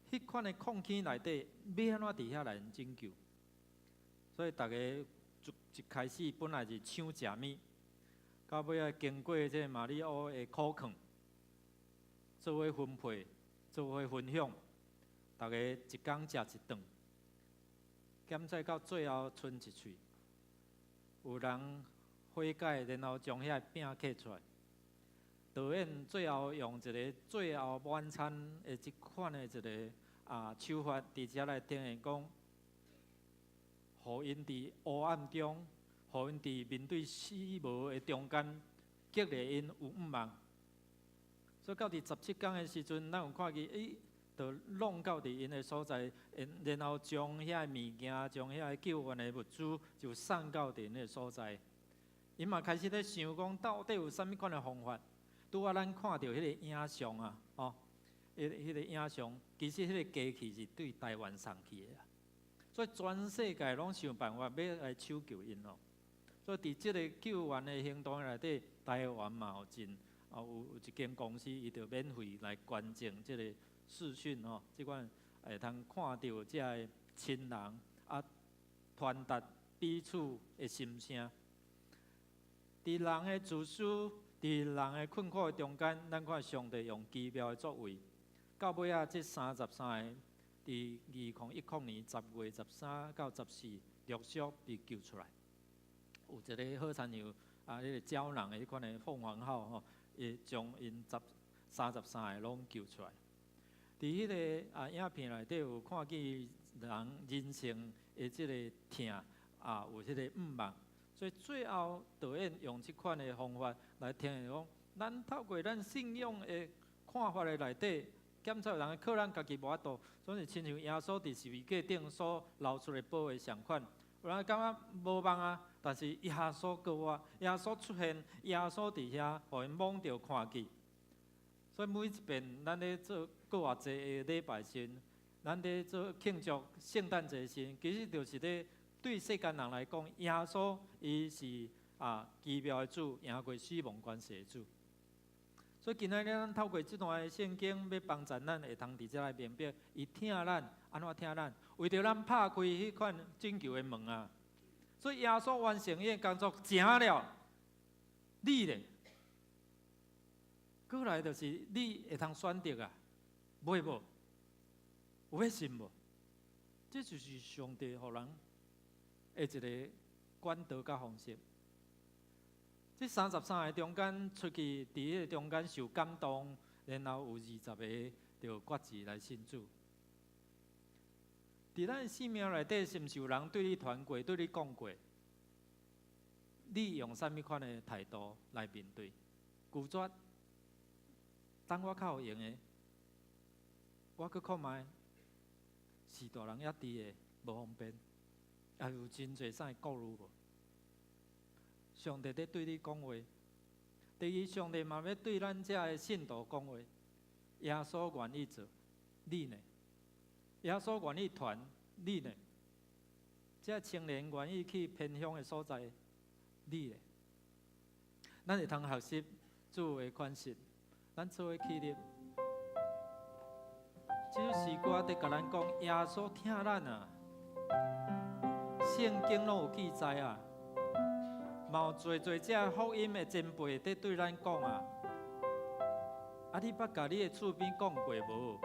彼款的礦坑內底，欲按怎佇遐來拯救？所以逐家一開始本來是搶食物，到尾仔經過這個馬里奧的苦勸，做伙分配，做伙分享，逐家一工食一頓，減菜到最後賰一喙，有人悔改，然後將遐餅揢出來。導演最後用一个最後晚餐的這款的一个手法，佇遮來呈現講，予𪜶佇黑暗中，予𪜶佇面對死亡的中間，激勵𪜶有向望。所以到佇17工的時陣，咱有看見，伊就弄到佇𪜶的所在，然後將遐个物件，將遐个救援的物資，就送到佇𪜶的所在。𪜶嘛開始咧想講，到底有啥物款的方法？拄仔咱看著彼个影像啊，哦，彼個影像，其實彼個機器是對台灣送去的啊。所以全世界攏想辦法欲來搶救𪜶哦。所以佇這个救援的行動內底，台灣嘛有真啊有一間公司，伊就免費來捐贈這个視訊吼，這款會通看著這个親人啊，傳達彼此的心聲。佇人的自私，佇人的困苦的中間，咱看上帝用奇妙的作為。到尾仔，這33個佇2010年10月13到14，陸續被救出來。有一个好親像啊，彼个膠囊的彼款的鳳凰號吼，會將𪜶33個攏救出來。佇彼个影片內底有看見人人生的這个疼啊，有彼個向望。所以最後導演用這款的方法來呈現講，咱透過咱信仰的看法的內底，檢測人靠咱家己無法度，總是親像耶穌佇十字架頂所流出的寶血仝款，有人感覺無望啊，但是耶穌閣活，耶穌出現，耶穌佇遐，予𪜶摸著看見。所以每一遍咱咧做復活節的禮拜時，咱咧做慶祝聖誕節時，其實就是咧對世間人來講，耶穌伊是奇妙的主，贏過死亡權勢的主。所以今仔日咱透過這段的聖經，欲幫助咱會通佇遮來明白，伊疼咱，按怎疼咱？為著咱拍開彼款拯救的門啊！所以耶穌完成伊的工作，成了。你咧，過來就是你會通選擇啊，袂無？有欲信無？這就是上帝予人的一个管道佮方式。這33个中間出去，佇彼个中間受感動，然後有20个就決志來信主。佇咱生命內底，是毋是有人對你傳過、對你講過？你用啥物款的態度來面對？拒絕？等我較有閒的，我閣看覓。是大人猶佇的，無方便，也有真濟啥顧慮無？上帝佇對你講話，第二，上帝嘛欲對咱遮的信徒講話。耶穌願意做，你呢？耶穌願意傳，你呢？這青年願意去偏鄉的所在，你呢？咱會通學習主的款式，咱做伙起立。這首詩歌佇共咱講，耶穌疼咱啊，聖經攏有記載啊，嘛有濟濟這福音的前輩佇對咱講啊。啊，你捌共你的厝邊講過無？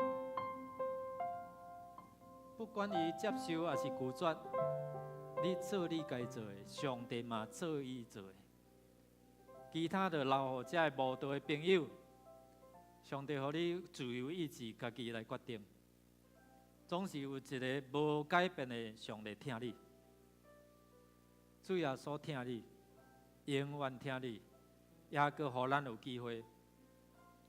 不管伊接受抑是拒絕，你做你該做的，上帝嘛做伊做的。其他就留予這个慕道的朋友，上帝予你自由意志，家己來決定。總是有一个無改變的上帝疼你，主耶穌疼你，永遠疼你，也閣予咱有機會。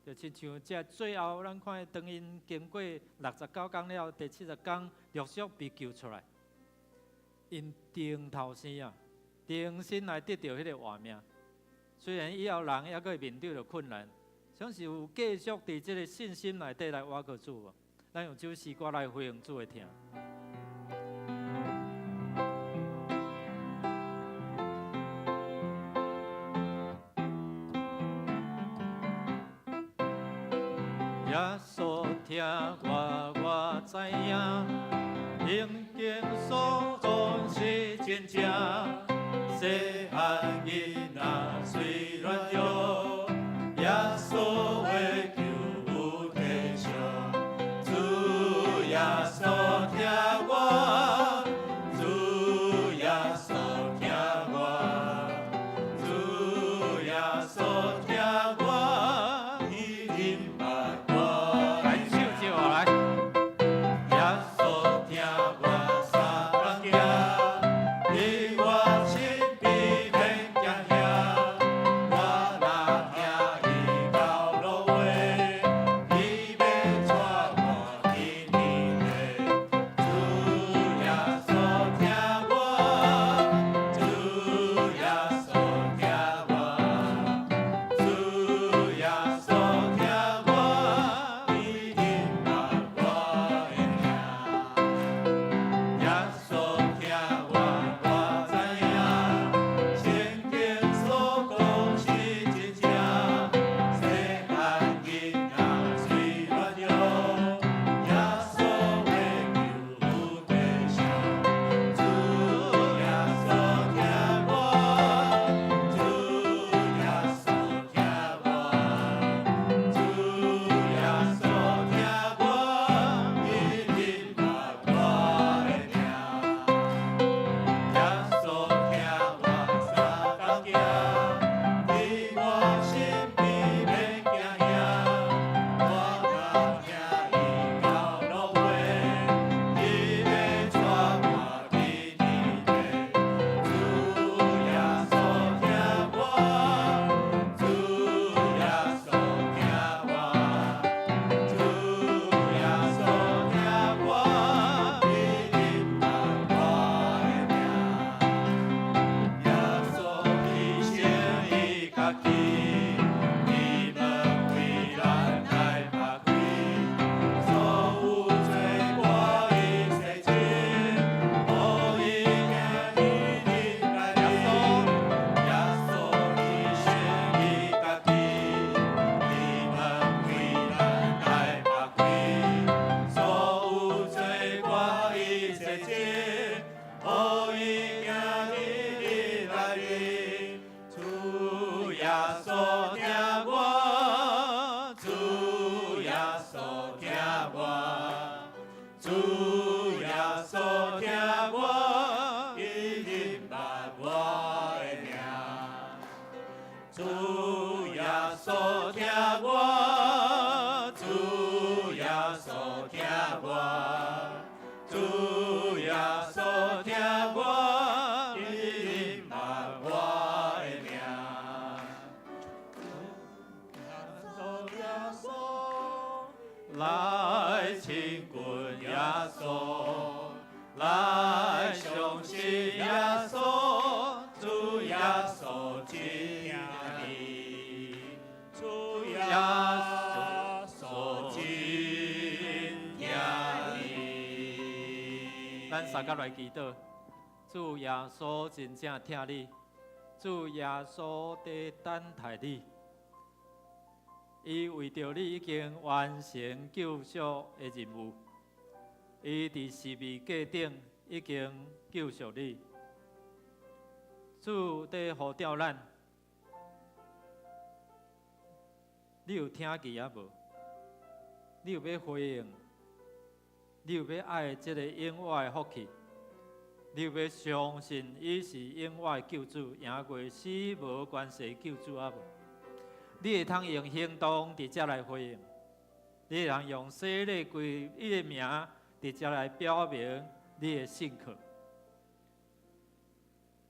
就親像這最後，咱看當𪜶經過69工了，第70工陸續被救出來，𪜶重頭生啊，重新來得著彼个活命。雖然以後人猶閣會面對著困難，總是有繼續佇這个信心內底來倚靠主無？咱用這首詩歌來回應主的疼。耶穌疼我，我知影，聖經所講是真正。細漢囡仔雖軟弱，耶穌的救有天上。主耶穌疼我，主耶穌疼我，主耶穌疼我，伊明白我。來，手借我來。耶情，予伊行入你內面。主耶穌疼我，主耶穌疼我，主耶穌疼我，伊認捌我的名。主耶穌疼我，主耶穌疼我，主耶穌疼我，伊認捌我的名。耶穌耶穌來親近耶穌，來相信耶穌，主耶穌真疼你，主耶穌真疼你。咱三個來祈禱，主耶穌真正疼你，主耶穌佇等待你，伊為著你已經完成救贖的任務，伊佇十字架頂已經救贖你。主佇呼召咱，你有聽見啊無？你有欲回應？你有欲愛這个永活的福氣？你有欲相信伊是永活的救主，贏過死無關係救主啊無？你會通用行動佇遮來回應，你會通用洗禮歸伊的名佇遮來表明你的信靠。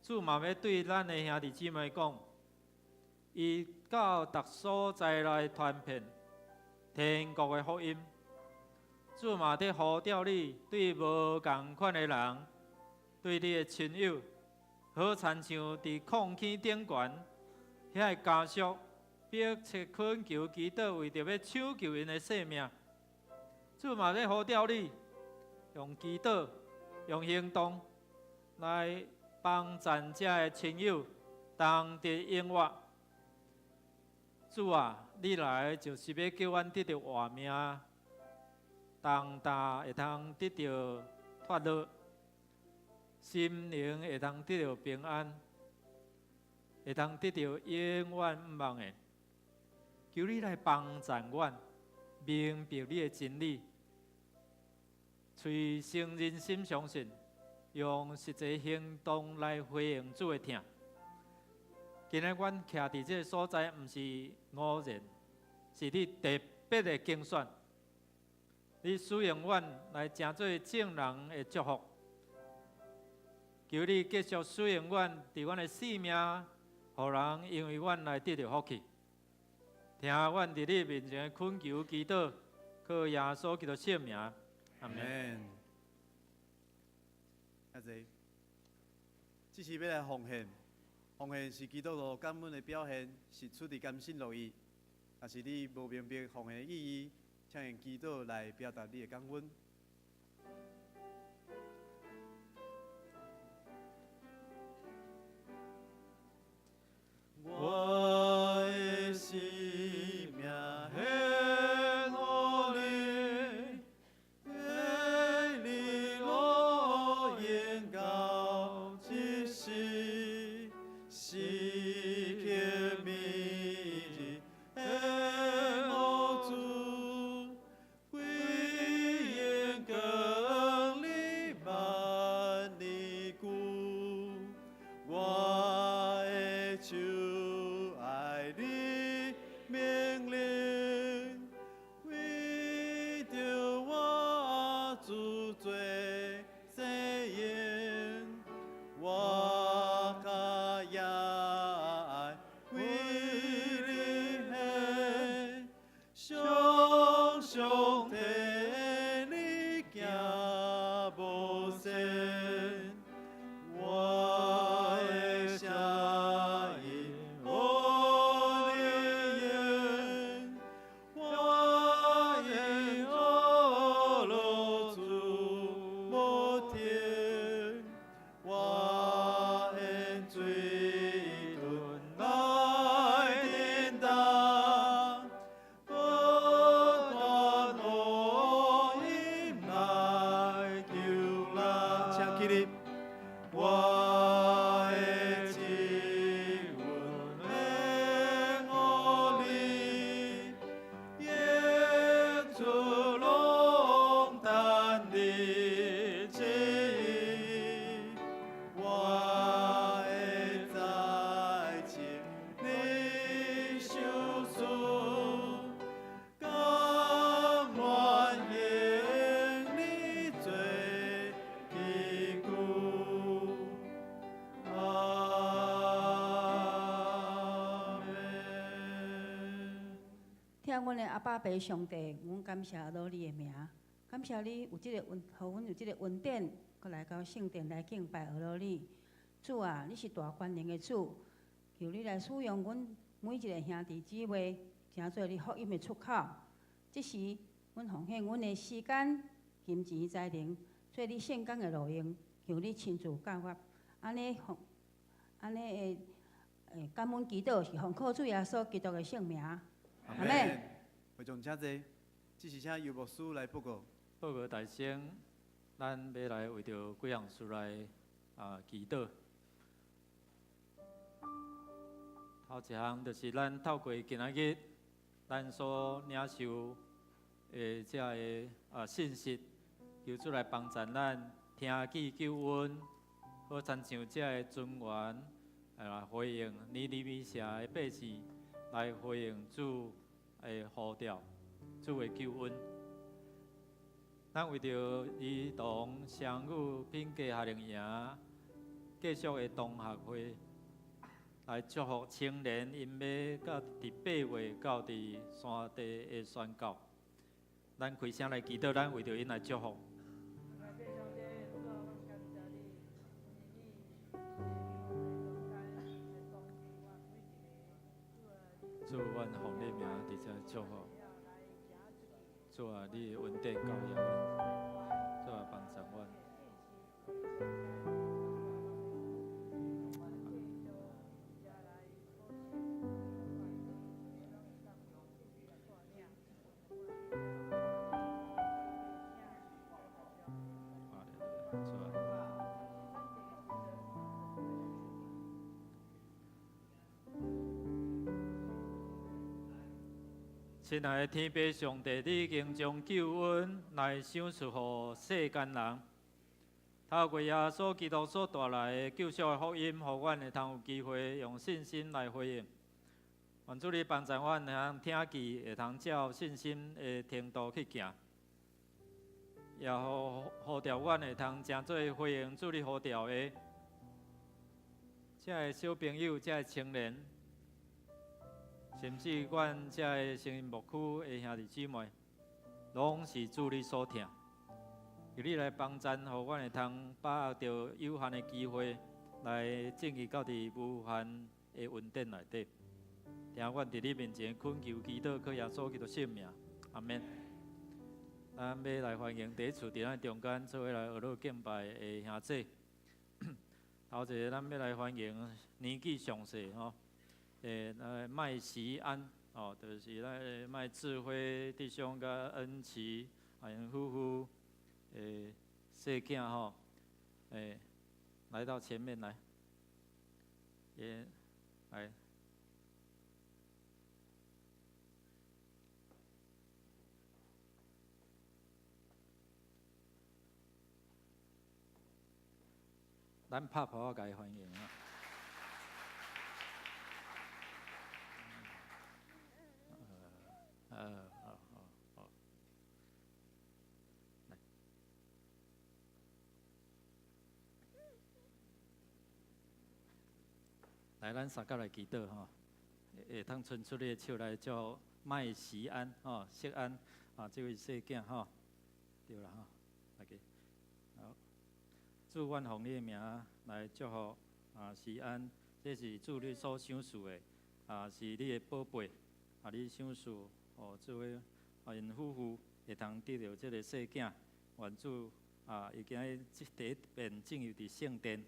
主嘛欲對咱的兄弟姊妹講，伊到逐所在來傳遍天國的福音。主嘛佇呼召你，對無仝款的人，對你的親友，好親像佇礦坑頂懸遐个家屬，迫切懇求祈禱，為著欲搶救𪜶的性命。主嘛欲呼召你，用祈禱、用行動來幫贊這个親友，同得永活。主啊，你來就是欲叫阮得著活命，重擔會通得著脫落，心靈會通得著平安，會通得著永遠毋忘的。求你來幫贊阮，明白你的真理，揣誠仁心相信，用實際行動來回應主的疼。今日阮徛佇這个所在，毋是偶然，是你特別的揀選。你使用阮來成做眾人的祝福。求你繼續使用阮，佇阮的生命，予人因為阮來得著福氣。聽阮佇你面前的懇求祈禱，靠耶穌基督聖名，阿門。阿濟，這是欲來奉獻，奉獻是基督徒感恩的表現，是出自甘心樂意。若是你無明白奉獻的意義，請用祈禱來表達你的感恩。我的生命獻予你，予你樂園到這時，時刻銘記獻予主，歸榮立，我的救恩献予你，日出攏等你旨意，我會在親你受賜，甘願用你做器具。阿們。疼阮的阿爸父上帝，阮感謝阿你的名，感謝你有這个恩，予阮有這个恩典，閣來到聖殿來敬拜阿羅你。主啊，你是大權能的主，求你來使用阮每一个兄弟姊妹，成做你福音的出口。這時，阮奉獻阮的時間、金錢、才能，做你聖工的路用，求你親自教我。按呢奉，按呢會感恩祈禱，是奉靠主耶穌基督的聖名。阿們。會眾請坐，這時請尤牧師來報告。報告大聲，咱欲來為著幾項事來祈禱。頭一項就是咱透過今仔日咱所領受的這个信息，求主來幫助咱聽見救恩，好親像這个船員來回應尼尼微城的百姓，來回應主的呼召，主的救恩。咱為著兒童雙語品格夏令營繼續的同學會，來祝福青年，𪜶欲到佇8月到佇山地的宣教。咱開聲來祈禱，咱為著𪜶來祝福。主，阮奉你名佇遮祝福。主啊，你的恩典教養阮，主啊，幫助阮。主啊。親愛的天父上帝，你已經將救恩來賞賜予世間人，透過耶穌基督所帶來的救贖的福音，予阮會通有機會用信心來回應。願主你幫助阮會通聽見，會通照信心的程度去行，也予呼召阮會通成做回應主你呼召的這个小朋友、這个青年，甚至阮這个成人牧區的兄弟姊妹，攏是主你所疼。求你來幫贊，予阮會通把握著有限的機會，來進入到佇無限的恩典內底。聽阮佇你面前懇求祈禱，靠耶穌基督聖名，阿們。咱欲來歡迎第一次佇咱中間做伙來學樂敬拜的兄姊。頭一个，咱欲來歡迎年紀上細吼，麥錫安哦，就是咱麥智慧弟兄佮恩慈𪜶夫婦的細囝吼，來到前面來，也來。咱拍噗仔共伊歡迎啊！好好好，來，來，咱三甲來祈禱吼，會通伸出你的手來祝麥錫安吼，錫安啊，這位細囝吼，對啦吼，來給，好。主，阮奉你的名來祝福錫安，這是主你所賞賜的，是你的寶貝，你賞賜，予這位𪜶夫婦會通得著這个細囝，願主伊今日這第一遍進入佇聖殿，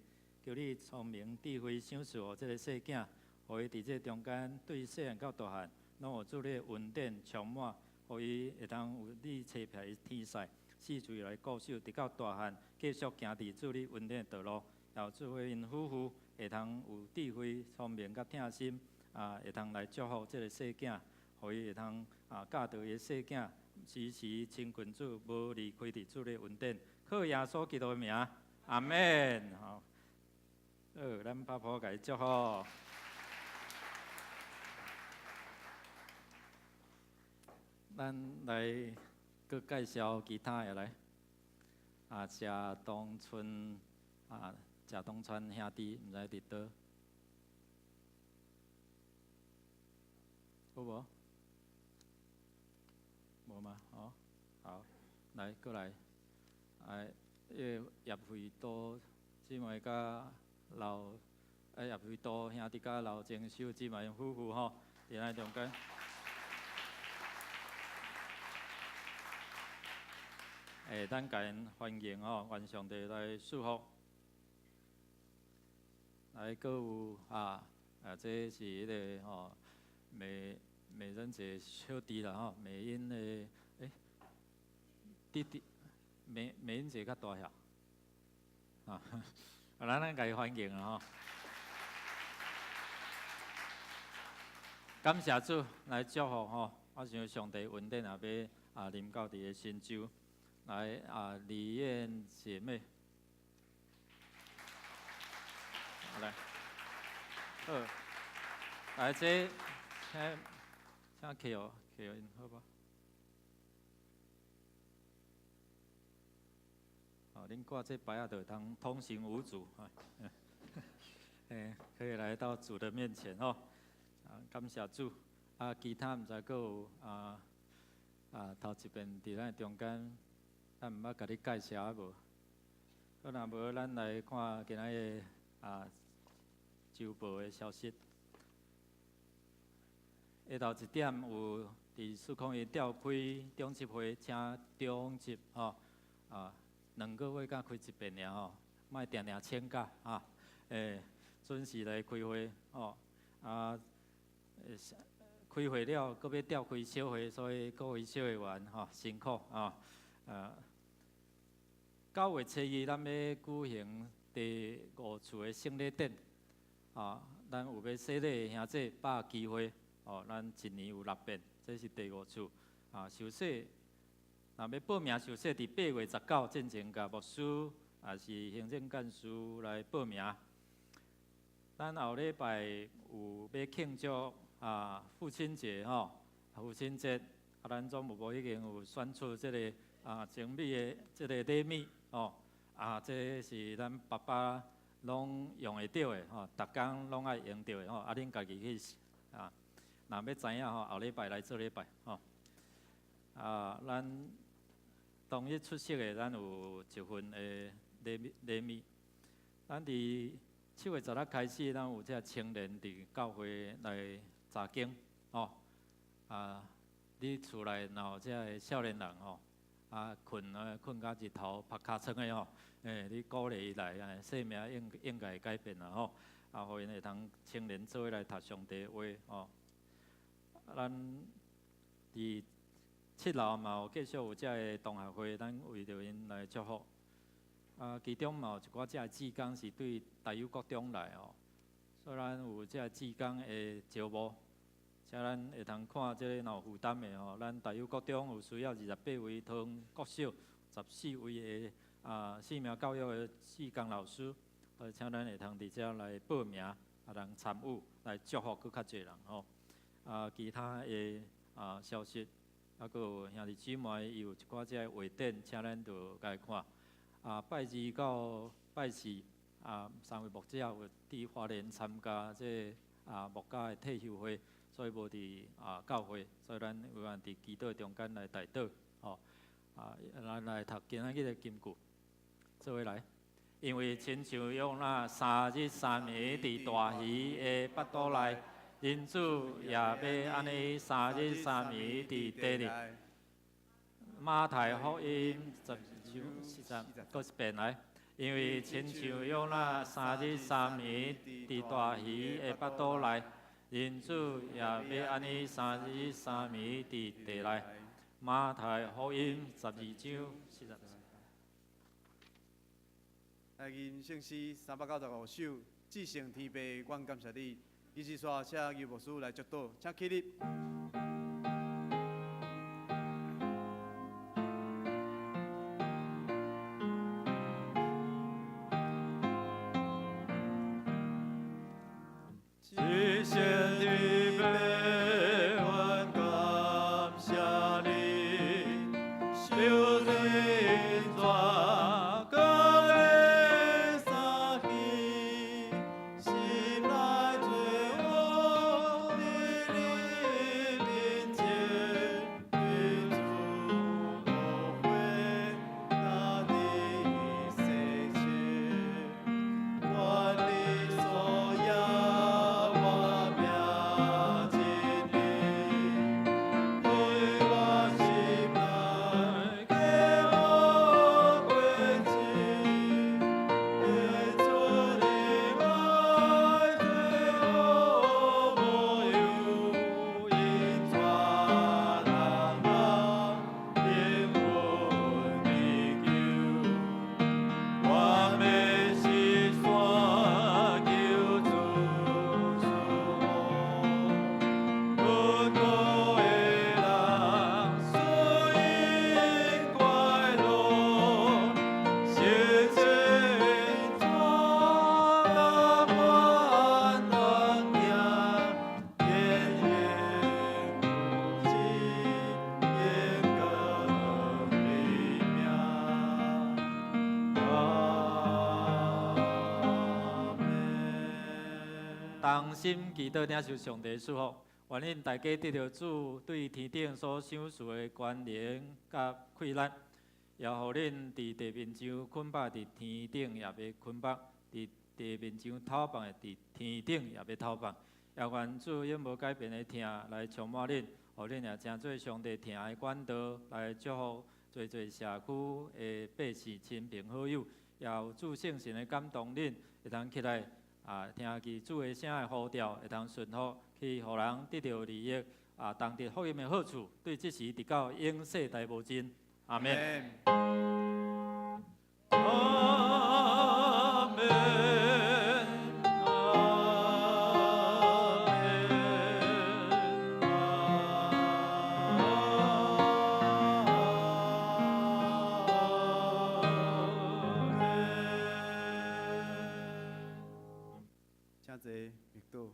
求你聰明智慧賞賜予這个細囝，予伊佇這中間對細漢到大漢，攏有主你的恩典充滿，予伊會通有你差派的天使四處來顧守，直到大漢繼續行佇主你恩典的道路，也祝福𪜶夫婦會通有智慧、聰明佮疼心，會通來祝福這个細囝，予伊會通教導伊的細囝，時時親近主，無離開佇主的恩典。靠耶穌基督的名，阿門。好，咱拍噗共伊祝福。咱來閣介紹其他的來，謝東春，謝東川兄弟，毋知佇佗？有無？無嗎？哦，好，來，閣來，彼个葉惠都姊妹佮劉，葉惠都兄弟佮劉貞修姊妹夫婦吼，佇咱中間。咱共𪜶歡迎吼，願上帝來祝福。來，閣有這是彼个吼，美美人姐小弟啦吼，美英的弟弟，美美英姐較大遐，咱共伊歡迎啊吼。感謝主來祝福吼，我想上帝恩典也欲臨到佇个新州。來李艷姐妹，來，好，來這，請請客哦，客𪜶好無？好，恁掛這牌仔就會通通行無阻，可以來到主的面前哦。感謝主。其他毋知閣有頭一遍佇咱中間。咱毋捌共你介紹啊無？閣若無，咱來看今仔日週報的消息。下晝一點有佇401召開長執會，請長執吼2個月才開一遍爾吼，莫定定請假準時來開會吼。開會了，閣欲召開小會，所以各位小會員吼辛苦啊。9月初2，咱欲舉行第5次的聖禮典，咱有欲洗禮的兄弟把握機會，咱一年有6遍，這是第5次，受洗，若欲報名受洗，佇8月19進前，共牧師抑是行政幹事來報名。咱後禮拜有欲慶祝父親節吼，父親節，咱總務部已經有選出這个精美的這个禮物哦，這是咱爸爸攏用會著的吼，逐工攏愛用著的吼，恁家己去若欲知影吼，後禮拜來做禮拜吼。咱當日出席的，咱有一份的禮物。咱佇7月16開始，咱有這青年佇教會來查經吼。你厝內若有這个少年人吼，睏睏甲日頭曝尻川的吼，你鼓勵伊來，生命應該會改變啦吼。予𪜶會通青年做伙來讀上帝話吼。咱佇7樓嘛有繼續有遮个同學會，咱為著𪜶來祝福。其中嘛有一寡遮个志工是對大有國中來吼，所以咱有遮个志工的招募，請咱會通看這个若有負擔的吼，咱大有國中有需要28位桃園國小14位的生命教育的志工老師，請咱會通佇遮來報名，人參與來祝福閣較濟人吼。其他的消息，閣有兄弟姊妹伊有一寡遮个畫展，請咱就共伊看。拜二到拜四，三位牧者有佇花蓮參加這個牧家的退休會，所以無佇教會，所以咱有閒佇祈禱中間來代禱吼。咱來讀今仔日的金句，做伙來。因為親像約拿3日3暝佇大魚的腹肚內，人子也欲按呢3日3暝佇地裡。馬太福音12章40，閣一遍來。因為親像約拿3日3暝佇大魚的腹肚內，人子也欲按呢3日3暝佇地內。馬太福音12章40。来吟圣诗395首，至圣天父，阮感谢你。仪式煞请尤牧师来祝祷，请起立。至圣天父，阮感谢你，受罪泉光的三喜，心内罪恶伫你面前，对主落花那伫洗清，愿你所邀我命真理，对我心内加无过子，耶稣的爱最好无有，引带人到灵魂的救。我欲是山求主赐福，困苦的人赐因快乐，实际主甘愿同行，言言不知言更的名。阿门。同心祈禱，領受上帝祝福。願恁大家得著主對天頂所賞賜的權能佮氣力，也予恁佇地面上捆綁佇天頂也欲捆綁，佇地面上透放的佇天頂也欲透放。也願主永無改變的疼來充滿恁，予恁也成做上帝疼的管道，來祝福濟濟社區的百姓、親朋好友。也有主聖神的感動恁，會當起來聽見主的聲的呼召，會當順服去予人得著利益，同得福音的好處，對這時直到永世代無盡。阿門。阿門，阿門，阿門。請坐，默禱。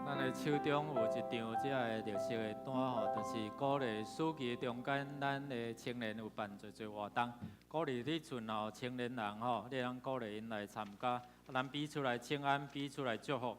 咱的手中有一張這个綠色的單吼，就是鼓勵暑期的中間，咱的青年有辦濟濟活動，鼓勵你厝內青年人吼，你會當鼓勵𪜶來參加，咱彼此來請安，彼此來祝福。